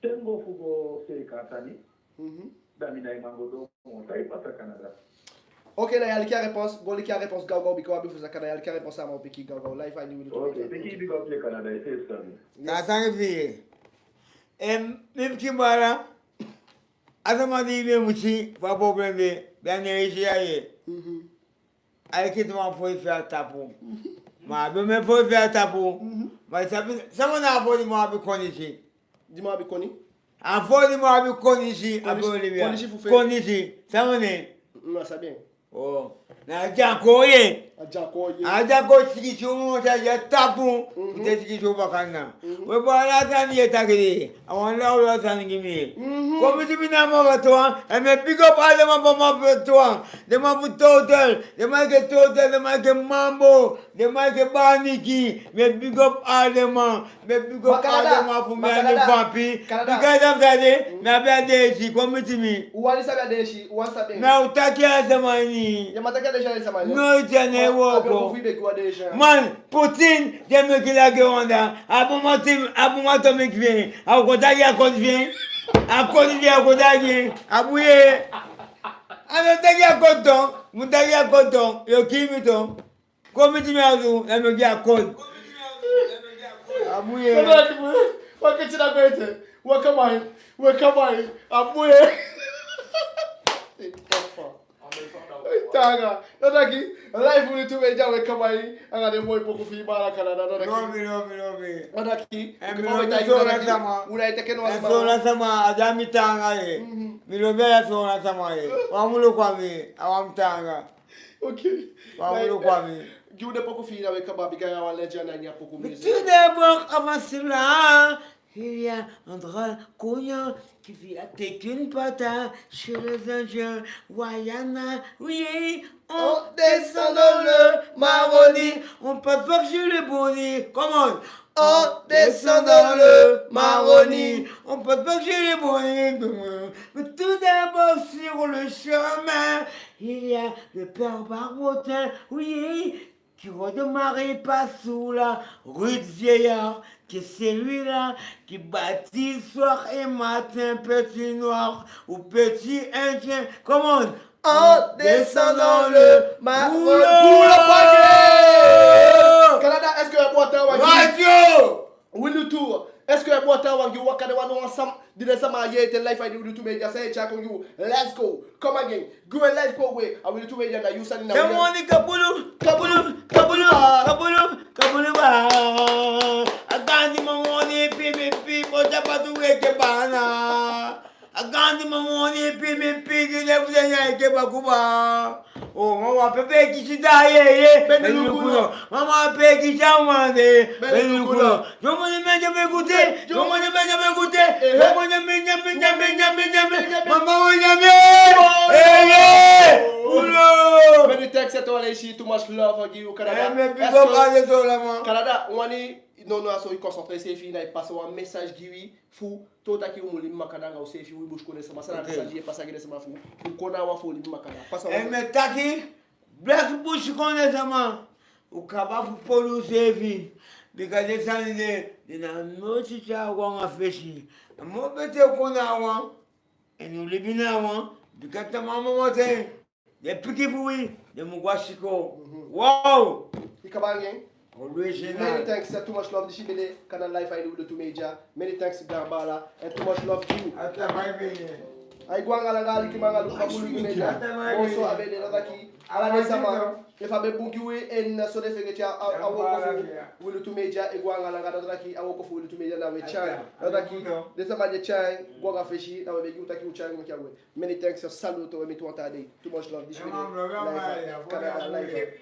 Te mi go fu go seeka sani. Mhm. Da mi ná e man go doo moo. San e pasa Canada? Oké, na i aliki a réponse, go aliki a réponse gaw gaw, bika wi abi fu saka, na i aliki a réponse, a man o piki gaw gaw, live a ini Wi Lutu Media. Oké, piki i big up, Canada, i seefi sani. Gaantangi fi i. Em, mi pikin baala, a sama di i be mu si, fa problème de, da na i si a ye. Mhm. Ai kiti man foi fi a tapu. Ma a be mu foi fi a tapu. Mhm. Ma i sabi, sama na a foi di man abi koni si. Di man abi koni? A foi di man abi koni si, a be o libi ya. Koni si fu fe? Koni si. Sama ne? Mm, a sabi en. Oh. Na a dyankoo ye. A dyankoo ye. A dyankoo sikin si u moo sa ya tapu. Mhm. Te sikin si u bakana. Mhm. We baala, a sani ye taki de. A wan lawlaw sani gi mi. Mhm. Kon miti mi na Mama Towan, en mi e big up ala den man fu Mama Towan. Den man fu Totel, den man enke Totel, den man enke Mambo, den man enke Baniki. Mi e big up ala den man, mi e big up ala den man fu mi a ini famii. Bika i sabi san de, mi abi a deesi, kon miti mi. U wani sabi a deesi, u wani sabi. Mi á o taki a sama ini. Ya man taki a deesi a sama ini. No, i ten e wooko. Man, Putin, den meke lage wan da. A bun man tim, a bun man to meke fi en. A o kon taki a koti fi en. A koti fi en, a o kon taki en. A bun ye. A no taki a koti to. Mu taki a koti to. Yo kii mi to. Kon miti mi a osu, da mi o gi a koti. A bun ye. Wa keti na kwete. Wa kamai. Wa kamai. A bun ye. Taanga. Da taki, live Wi Lutu Media, we kamai anga den moi poku fi i, baala Canada. Da taki. Lobi, lobi, lobi. Da taki. En mi lobi Soolan sama. U na e teke no sama. Soolan sama, a de a mi taanga ye. Mhm. Mi lobi a Soolan sama ye. Wan mu luku a mi, a wan mi taanga. Oké. Wan mu luku a mi. Gi u den poku fi i, da we kaba, bika ya wan legend a ini a poku music. Tout d'abord, avant cela, il y a un drôle cognon qui vit à Tekin Pata, chez les Indiens, Wayana, oui, on descend dans le Maroni, on passe par chez les Boni. Come on. On descend dans le Maroni, on passe par chez les Boni. Mais tout d'abord sur le chemin, il y a le père Barbotin, oui, qui rôde Marie Passoula, Ruth Vieillard, qui est celui-là qui bâtit soir et matin petit noir ou petit indien. Come on. En descendant le ma- Boulot. Boulot, boulot. Canada, est-ce que bon temps, ouais. Radio. Wi, Lutu, est-ce que bon temps, ouais, yu wakiti wan wan sam, di den sama yee ete live a ini Wi Lutu Media, san e tyai kon gi u. Let's go. Come again. Go live kon we. A Wi Lutu Media na yu sani na. Samoni kabulu, kabulu, kabulu, kabulu, kabulu ba. A gaandi mamoni pi mi pi bo jabatu weke bana. A gaandi mamoni pi mi pi di lefu den ya eke bakuba. O, mama pe pe kisi da ye ye. Beni lukuno. Mama pe kisi amande. Beni lukuno. Jomoni menja me gute. Jomoni menja me gute. Jomoni menja, menja, menja, menja, menja. Mama wenya me. Eye. Ulo. Many thanks to all, I see too much love gi u, Canada. Eh, mais big up à les Olaman. Canada, wani, non, non, a so i concentré, c'est fini, i pasa wan message gi wi. Fu, to taki u mu libi makandaa anga useefi, wi busikondee sama, san na a message i e pasa gi den sama fu, u kon na wan fu u libi makandaa. Pasa wan. En mi e taki, blaki busikondee sama, u kaba fu poli useefi, bika den sani de, den ná o tyai u go anga fesi. A moo betee u kon na wan, en u libi na wan, bika tamaa momoten den pikin fu wi, den mu go a sikoo. Wow! I kaba anga en. Always. Many thanks, eh, too much love, disi be de Canada live a ini Wi Lutu Media. Many thanks, Garbala, and too much love to you. Ai go anga langa, alikiman anga lukuman fu Wi Lutu Media. Also, a be de, dati taki, ala den sama, efu a be bun gi wi, en, eh, so den fegete a, a, a wooko fu Wi Lutu Media, e go anga langa, dati taki, a wooko fu Wi Lutu Media na we tyai. Dati taki, den sama di e tyai go anga fesi, na we begi u taki u tyai go meke a gwe. Many thanks, a saluto, we miti wan taa dei. Too much love, disi be de live, Canada live.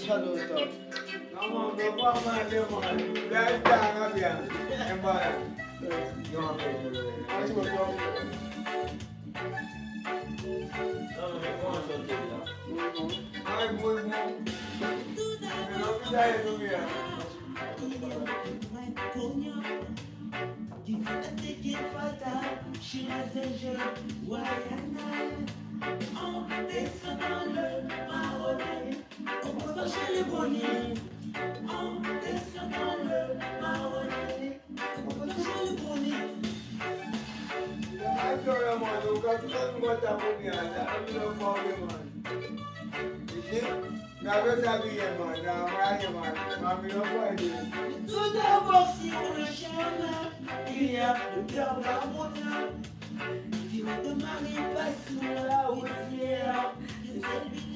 Saluto.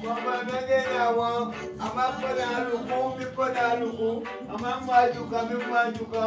Kwa mama nena wan, a man pona luku, mi pona luku, a man majuka, mi majuka.